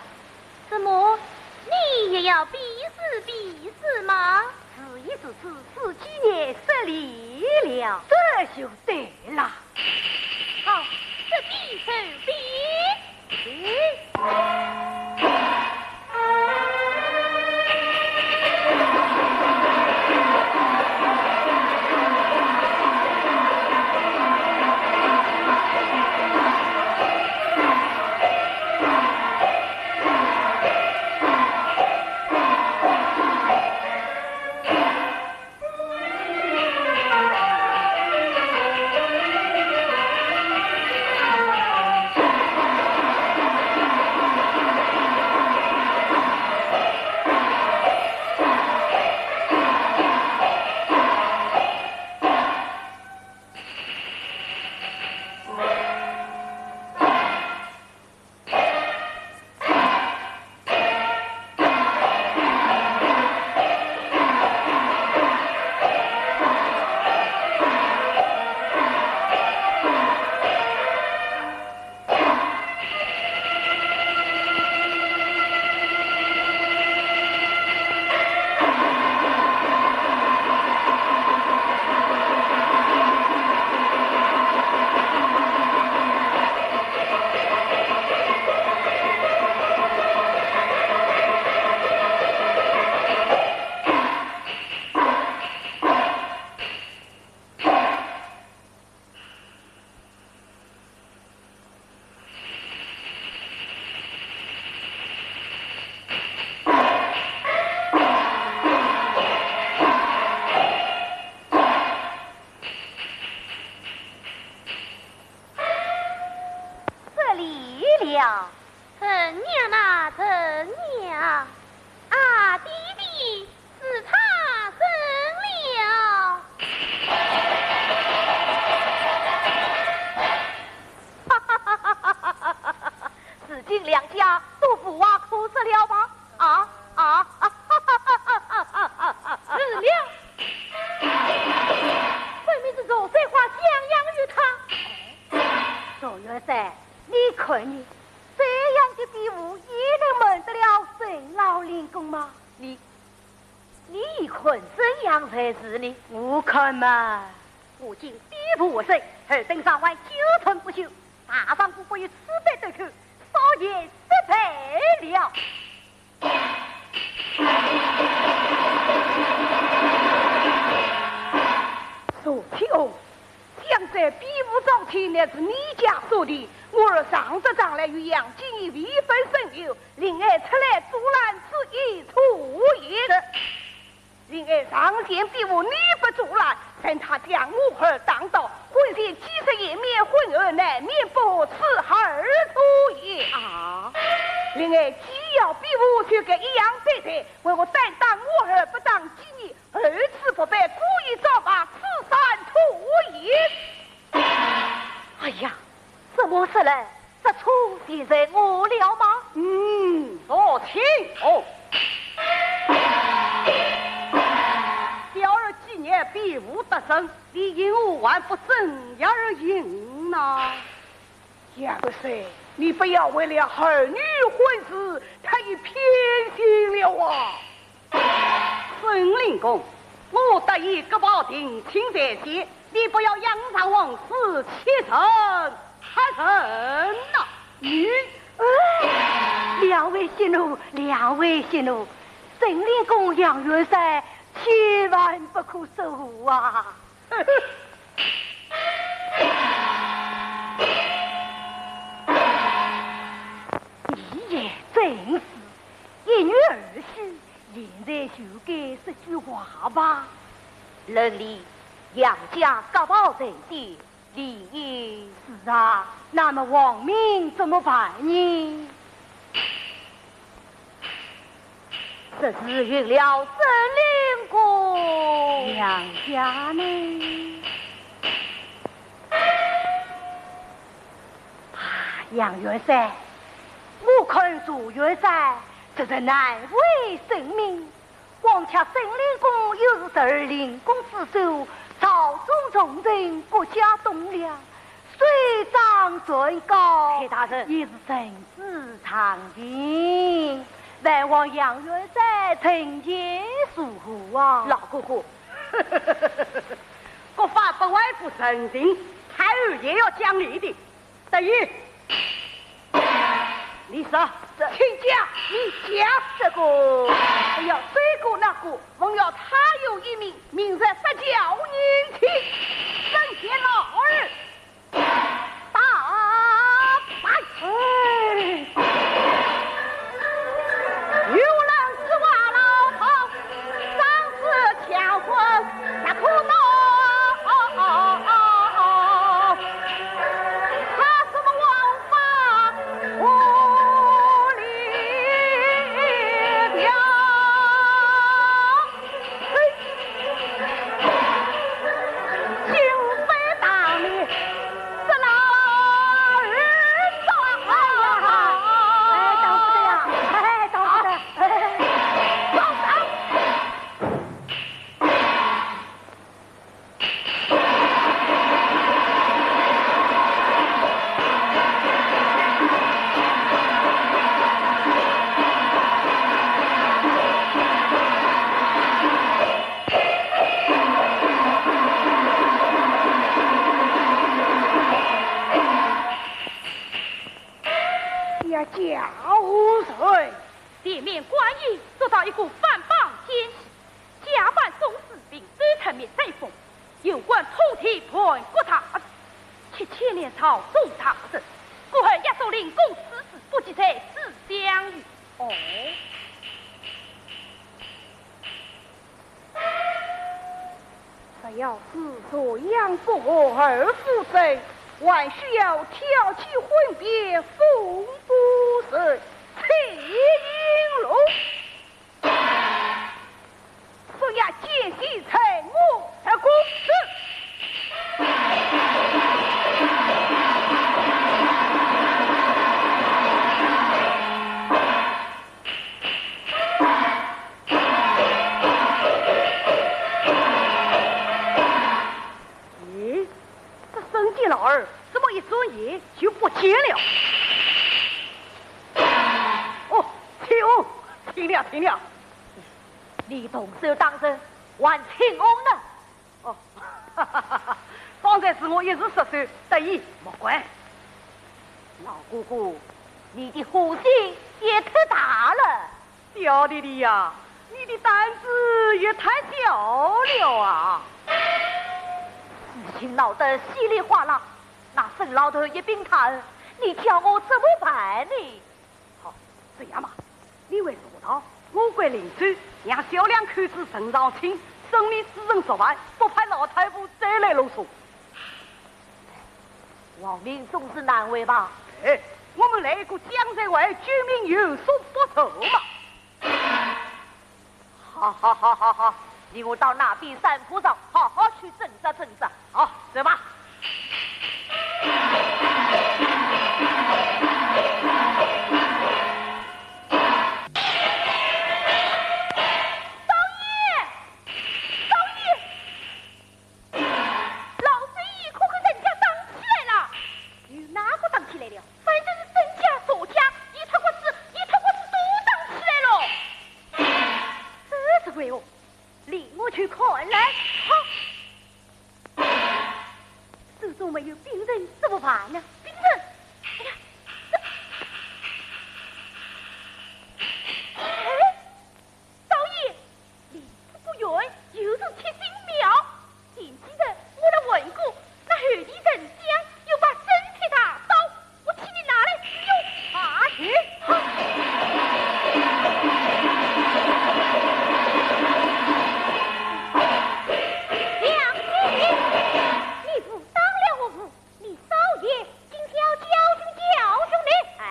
怎么，你也要比试比试吗？事已至此，此计也失礼了。这就对了。好，这比就比。了。怎样啊，怎样？啊，爹爹，是他怎了？如今两家都无话可说了吗？啊啊啊！是了，分明是赵三花相让于他。赵元帅，你看呢？这样的比武也能瞒得了沈老令公吗？你，你看怎样才是呢？我看嘛，我今比武无胜，尔等上外久存不休，大丈夫不与此辈对抗，少言失败了。 苏七翁，想这比武招亲乃是你家说的，我儿上得场来与杨继义未分胜负，令爱出来阻拦，此一错也。 令爱上前比武，你不阻拦，任他将我儿打倒，婚前几次见面，婚后难免不和，此二错也。啊！令爱既要比武，就该一样对待，为何单打我儿不打继义，二次不拜，故意招骂，此三错也。哎呀，这么说来， 这错全在我了吗？嗯，说清楚。小儿今日比武得胜，你因何还不振而行呢？杨元帅，你不要为了儿女婚事，太偏心了啊！ 沈令公，我得意各保定亲在先，你不要扬长忘事，欺人害人呐！你，哎，两位息怒，两位息怒，沈令公、杨元帅千万不可疏忽啊！ 你也真是一女二婿，现在就该说句话吧。论理，杨家各保人丁，理应。是啊，那么王命怎么办呢？ 这是应了沈令公。杨家呢？啊，杨元帅，我看赵元帅这人难为沈命，况且沈令公又是十二令公之首，朝中重臣，国家栋梁， 首长最高，太大人，也是臣子上卿，还望杨元帅成全如何啊？老哥哥，国法不外乎人情，太后也要讲理的。大爷，你说，这，请讲，你讲。这个，哎呀，这个那个，还要他有一名，明日不叫年期，参见老儿。 大败。哎。有人是话老头，上司强婚不可闹。他什么王法无理条？ 心非大理，是老儿说。哎呀，哎，当不得呀，哎，当不得，哎，放手。 呀，家何人？前面官员捉到一个反绑奸细，假扮宗师，并手持灭罪封，有关通天盘国大事，却牵连朝中大事，故而押送令公处置，不及在此相遇。哦。 只要是洛阳国和二府州，还需要挑起婚变，封林淼，你动手打人，还请安呢？哦，方才是我一时失手，得意，莫怪。老哥哥，你的火性也忒大了。小弟弟呀，你的胆子也太小了啊！事情闹得稀里哗啦，那沈老头一并踏，你叫我怎么办呢？好，这样吧，你回茶堂，我回灵州，让小两口子存上亲，生米煮成熟饭，不怕老太婆再来啰嗦。王明总是难为吧？哎，我们来个将在外，救命有所不受嘛。好好好好好，你我到那边山坡上好好去挣扎挣扎。好，走吧。少爷，少爷，老贼一看看人家打起来了。有哪个打起来了？反正是沈家、左家，一塌刮子，一塌刮子都打起来了。这是为何？ 令我去看来。好。手中没有兵刃怎么办呢？兵刃？哎呀，这……哎，少爷，离此不远，有座七星庙。前几日我来问过，那后殿神将有把真铁大刀， 我替你拿来用。啊，去！梁子，你误当了我父，你少爷今天要教训教训你。哎，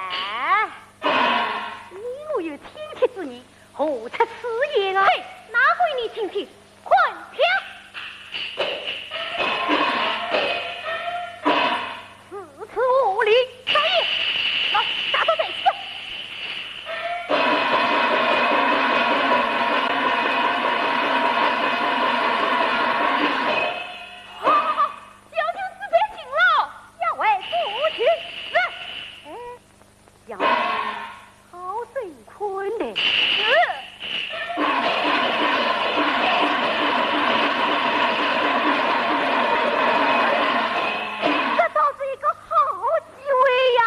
你我有亲戚之义，何出此言啊？嘿，哪个与你亲戚？ 滚开！如此无礼！少爷，喏，大刀在此。好，好，好，小舅子别请了，要外父去。是。哎， 杨，好生困呢。这倒是一个好机会呀！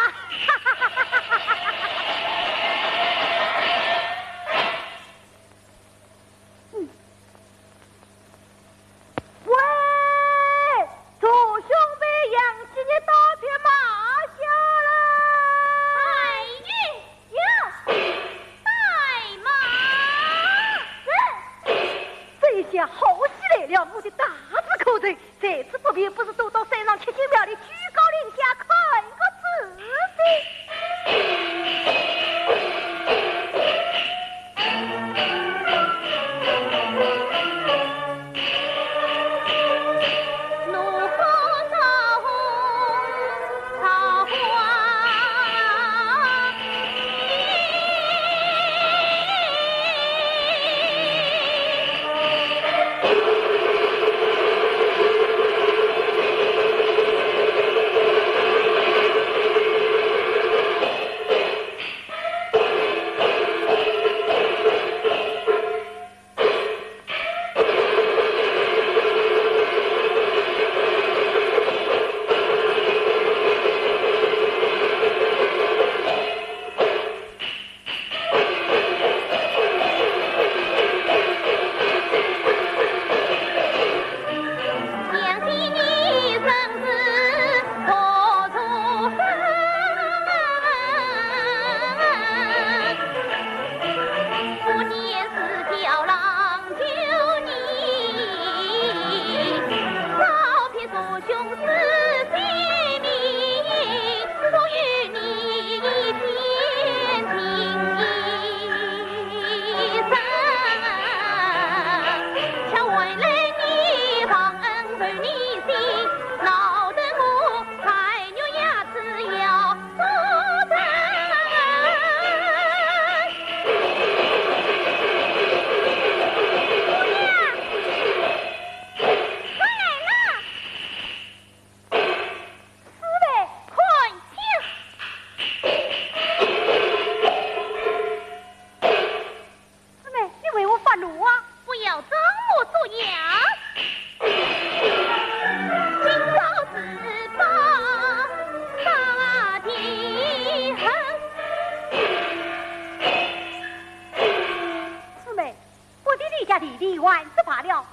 嗯。 喂，大兄弟，杨继业到铁马下了。哎呀，有，带马。是。这下好戏来了，我的大事可成，在此不便，不如躲到山上七星庙里居高临下看个仔细。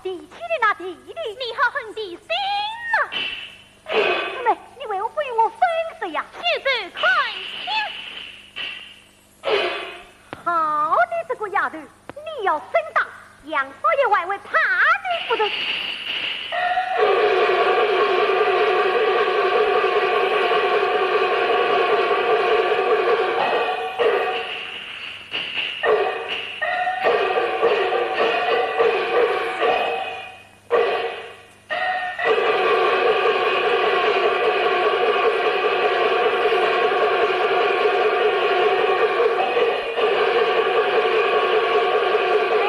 提起的那弟弟，你好狠的心呐！妹妹，你为何不与我分手呀？现在看清。好你这个丫头，你要真打，杨少爷还会怕你不成？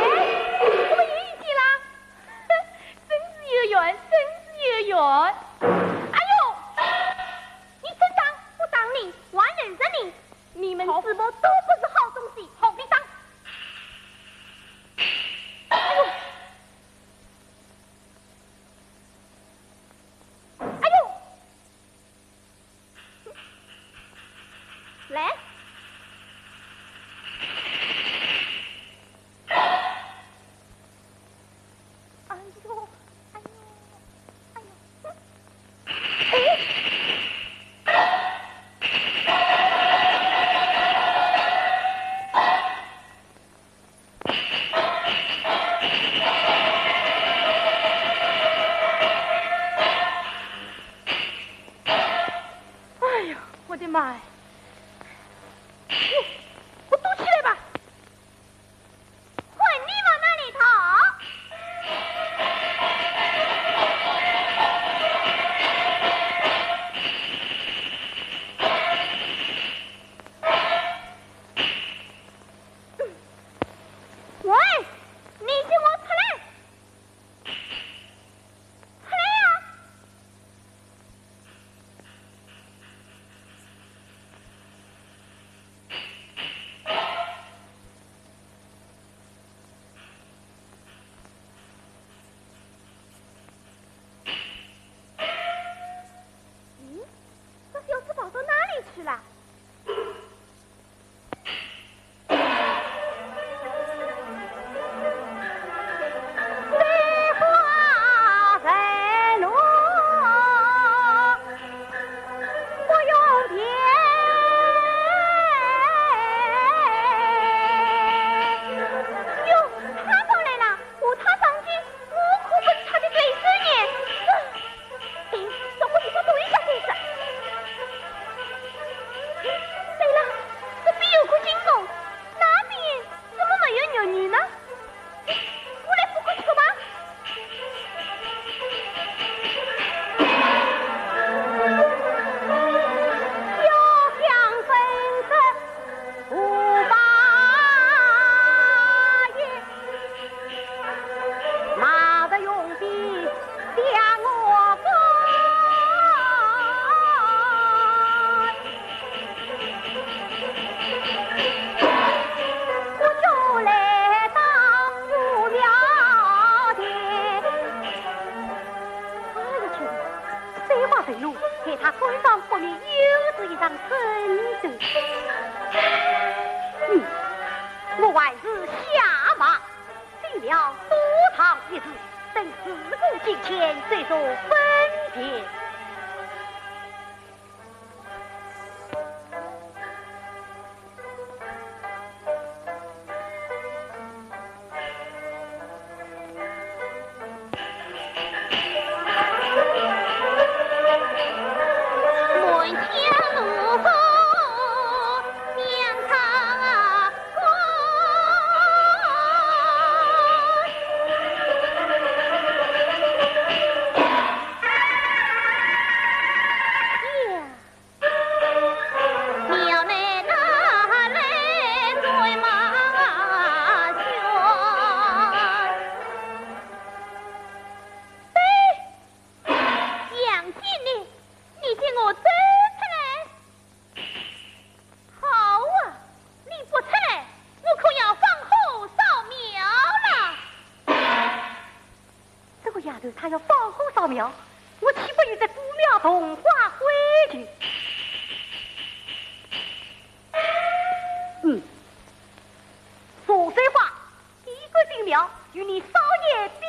哎，怎么又一起啦？真是有缘，真是有缘。哎呦，你真打，不打你，我还认识你。你们师伯都不是好东西。好，你打。哎呦，哎呦，来。哎呦，哎呦，哎呦，哎。哎呀，我的妈呀！哟，我躲起来吧。 看你往哪里逃！喂，你给我出来！出来呀！ 咦，这小子跑到哪里去了？ 哟，他倒来了，和他上去，我可不是他的对手呢。哎，找个地方躲一下再说。哎，对了，这边有口金宫，那边怎么没有牛女呢？ 我来不过去吧。哎呀天哪，水花飞龙，在他官场方面又是一场争斗。嗯，我还是下马，进了赌场一事，等事过境迁再做分辨。杨经理，你给我走出来！好啊，你不出来，我可要放火烧庙了。这个丫头她要放火烧庙，我岂不与这姑庙同化灰烬？嗯，左水花， 你敢进庙，与你少爷比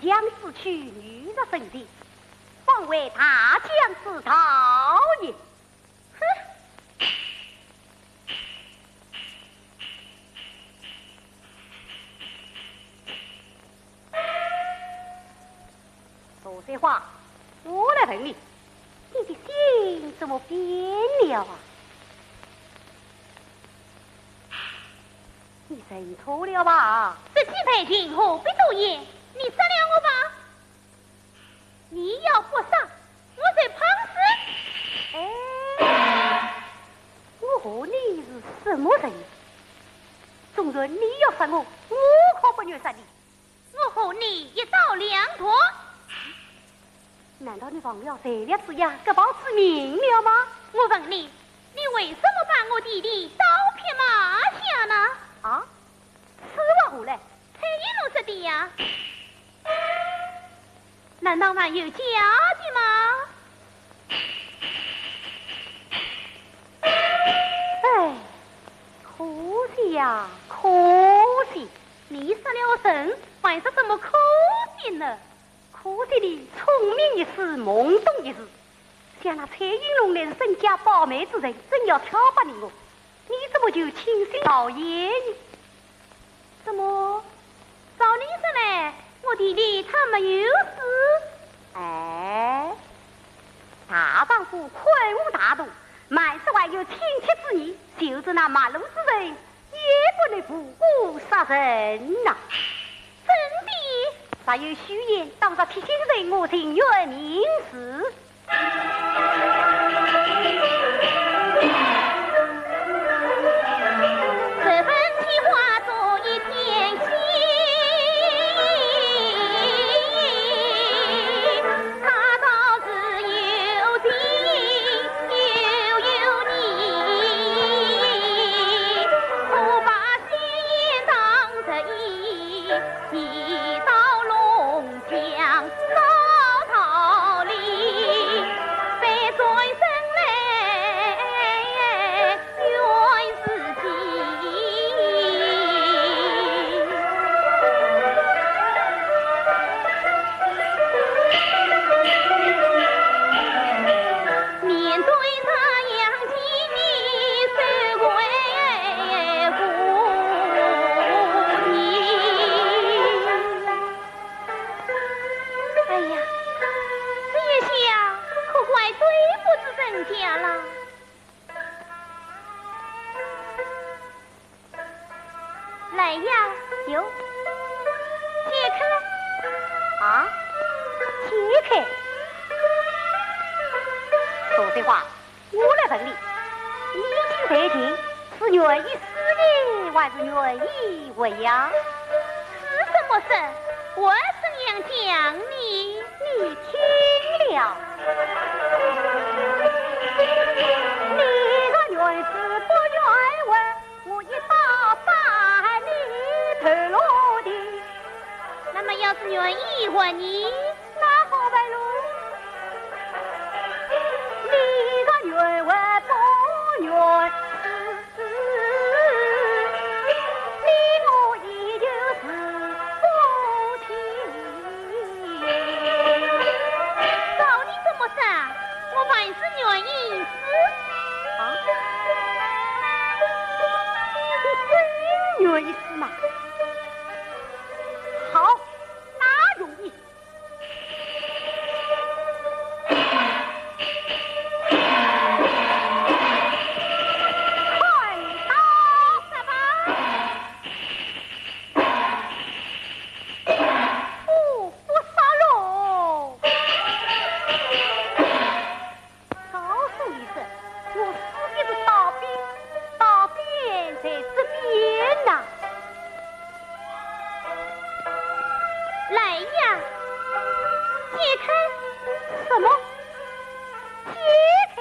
将死去，女若生前，方为大将之道也。哼！左水花，我来问你，你的心怎么变了啊？你认错了吧？这几百年何必多言？你杀了我吧！你要不杀，我就碰死。哎，我和你是什么人？纵然你要杀我，我可不愿杀你。我和你一刀两断。难道你忘了谁了子牙，各报子名了吗？我问你，你为什么把我弟弟刀劈马下呢？啊？此话何来？ 蔡云龙说的呀。难道还有假的吗？哎，可惜呀，可惜！你杀了人，还说什么可惜呢？可惜你聪明一时，懵懂一时。 想那蔡云龙乃是身家百倍之人，真要挑拨你我，你怎么就轻信导言呢？怎么？照你说来，我弟弟他没有死？哎，大丈夫宽宏大度，万事还有亲戚之义，就是那卖路之人， 也不能无故杀人呐。真的？若有虚言，当着提刑人，我情愿明示。这份计划做一天心，他倒是有情 又有义，可把宣言当作一，一道龙江照道理，被转身来 怨自己。面对太阳，你是为何地？哎呀，这一下可怪对不住人家了。 来呀，有。解开。啊？解开？左水花，我来问你，你已经被擒，是愿意死呢，还是愿意活呀？是这么说，我怎样讲呢？ 你听了。你若愿死不愿活，我一刀把你头落地。那么要是愿意活呢？那好办喽。你若愿活不愿死， 你我依旧是夫妻。照你这么说，我还是愿意死。啊？你真愿意死吗？好，那容易。 快刀！哦，不杀喽！告诉你说，我师弟的刀柄，刀柄在这边呐。 来呀，解开！什么？解开？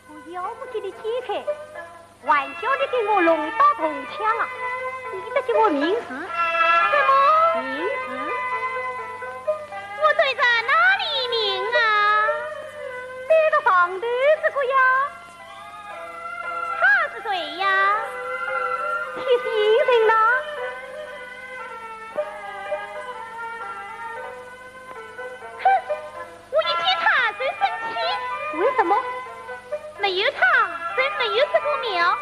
我要不给你解开，还叫你给我弄到铜墙啊！你得给我明示。什么？明示？我对着哪里明啊？对着上头这个呀。 他是谁呀？提刑人呐。这个庙，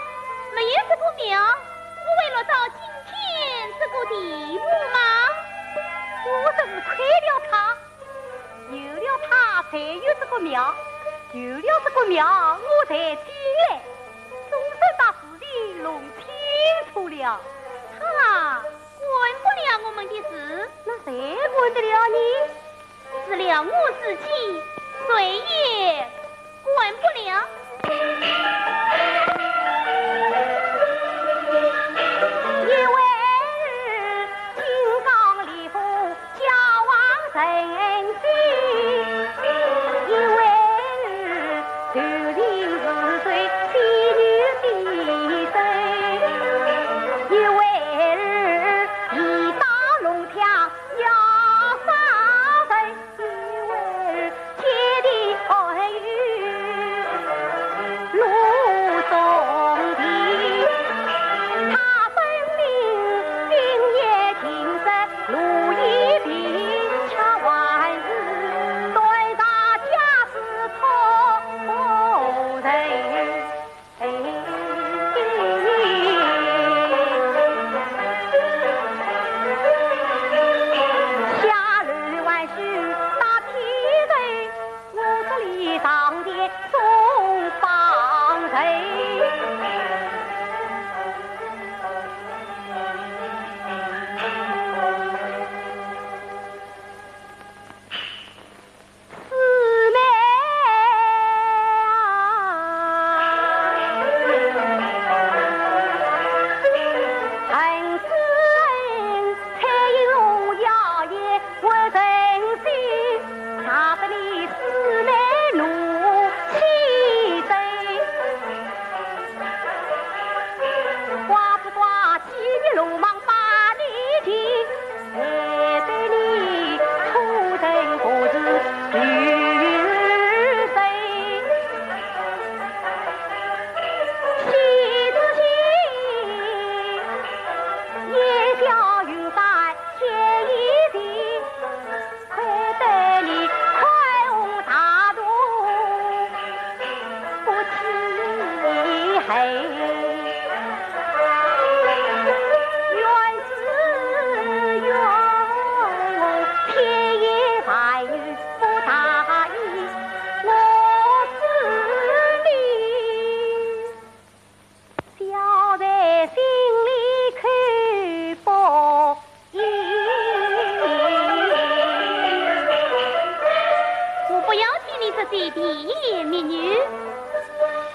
没有这个庙，我会落到今天这个地步吗？我真是亏了他。有了他，才有这个庙；有了这个庙，我才进来，总算把事情弄清楚了。他管不了我们的事，那谁管得了呢？除了我自己，谁也管不了。一会儿金刚里夫交往人心，一会儿头顶是水仙女的手，一会儿一道龙枪要杀人。 我不要听你这些甜言蜜语，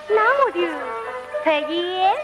那我就直言了。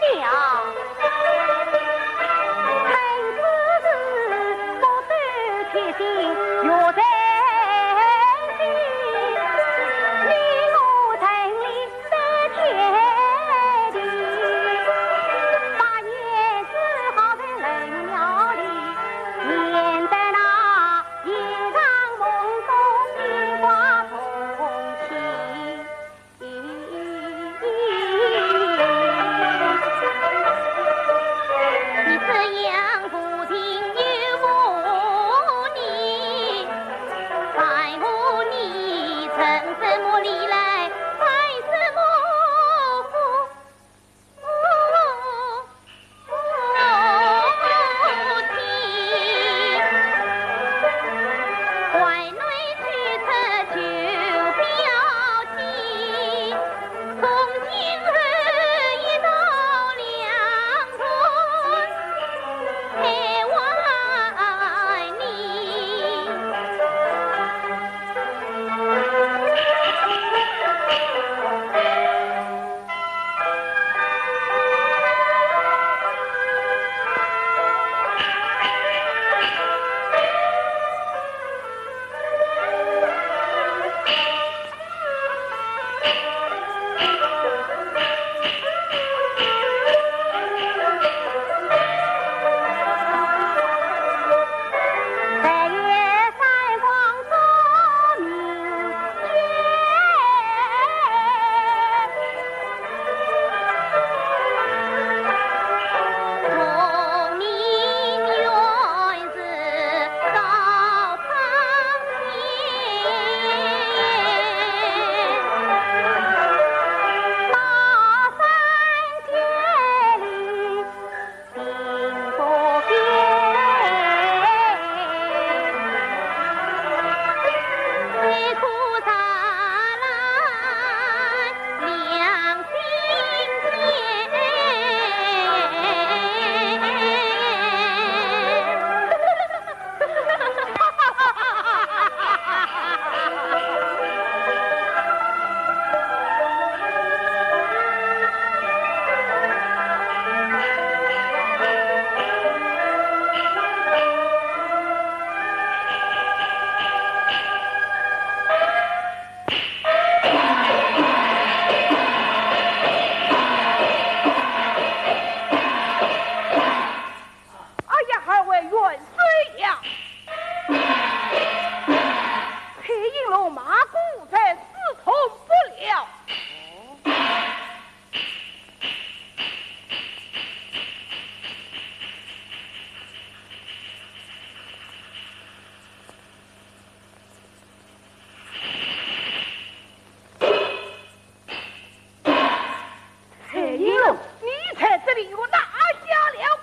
令我拿下了。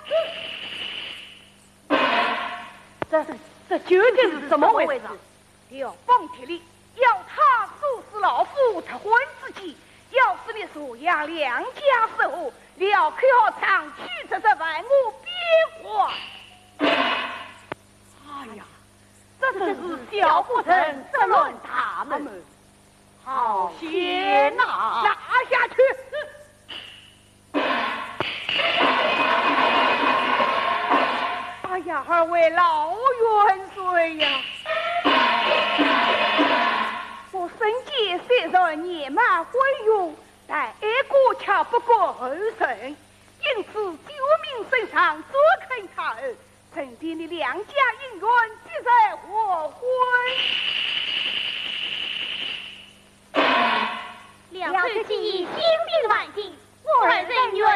这，这究竟是怎么回事？刘邦铁力要他收拾老夫夺婚之计，要是你收养良家之后，料可好长驱直入，万恶边关。哎呀，这真是小不忍则乱大谋。好险呐！拿下去！哎呀，二位老元帅呀！我沈建虽然年迈昏庸，但爱国却不过后人，因此救命身上，专看他儿， 承蒙你良家恩怨，即日完婚。梁山起义，兴兵万姓，我儿人愿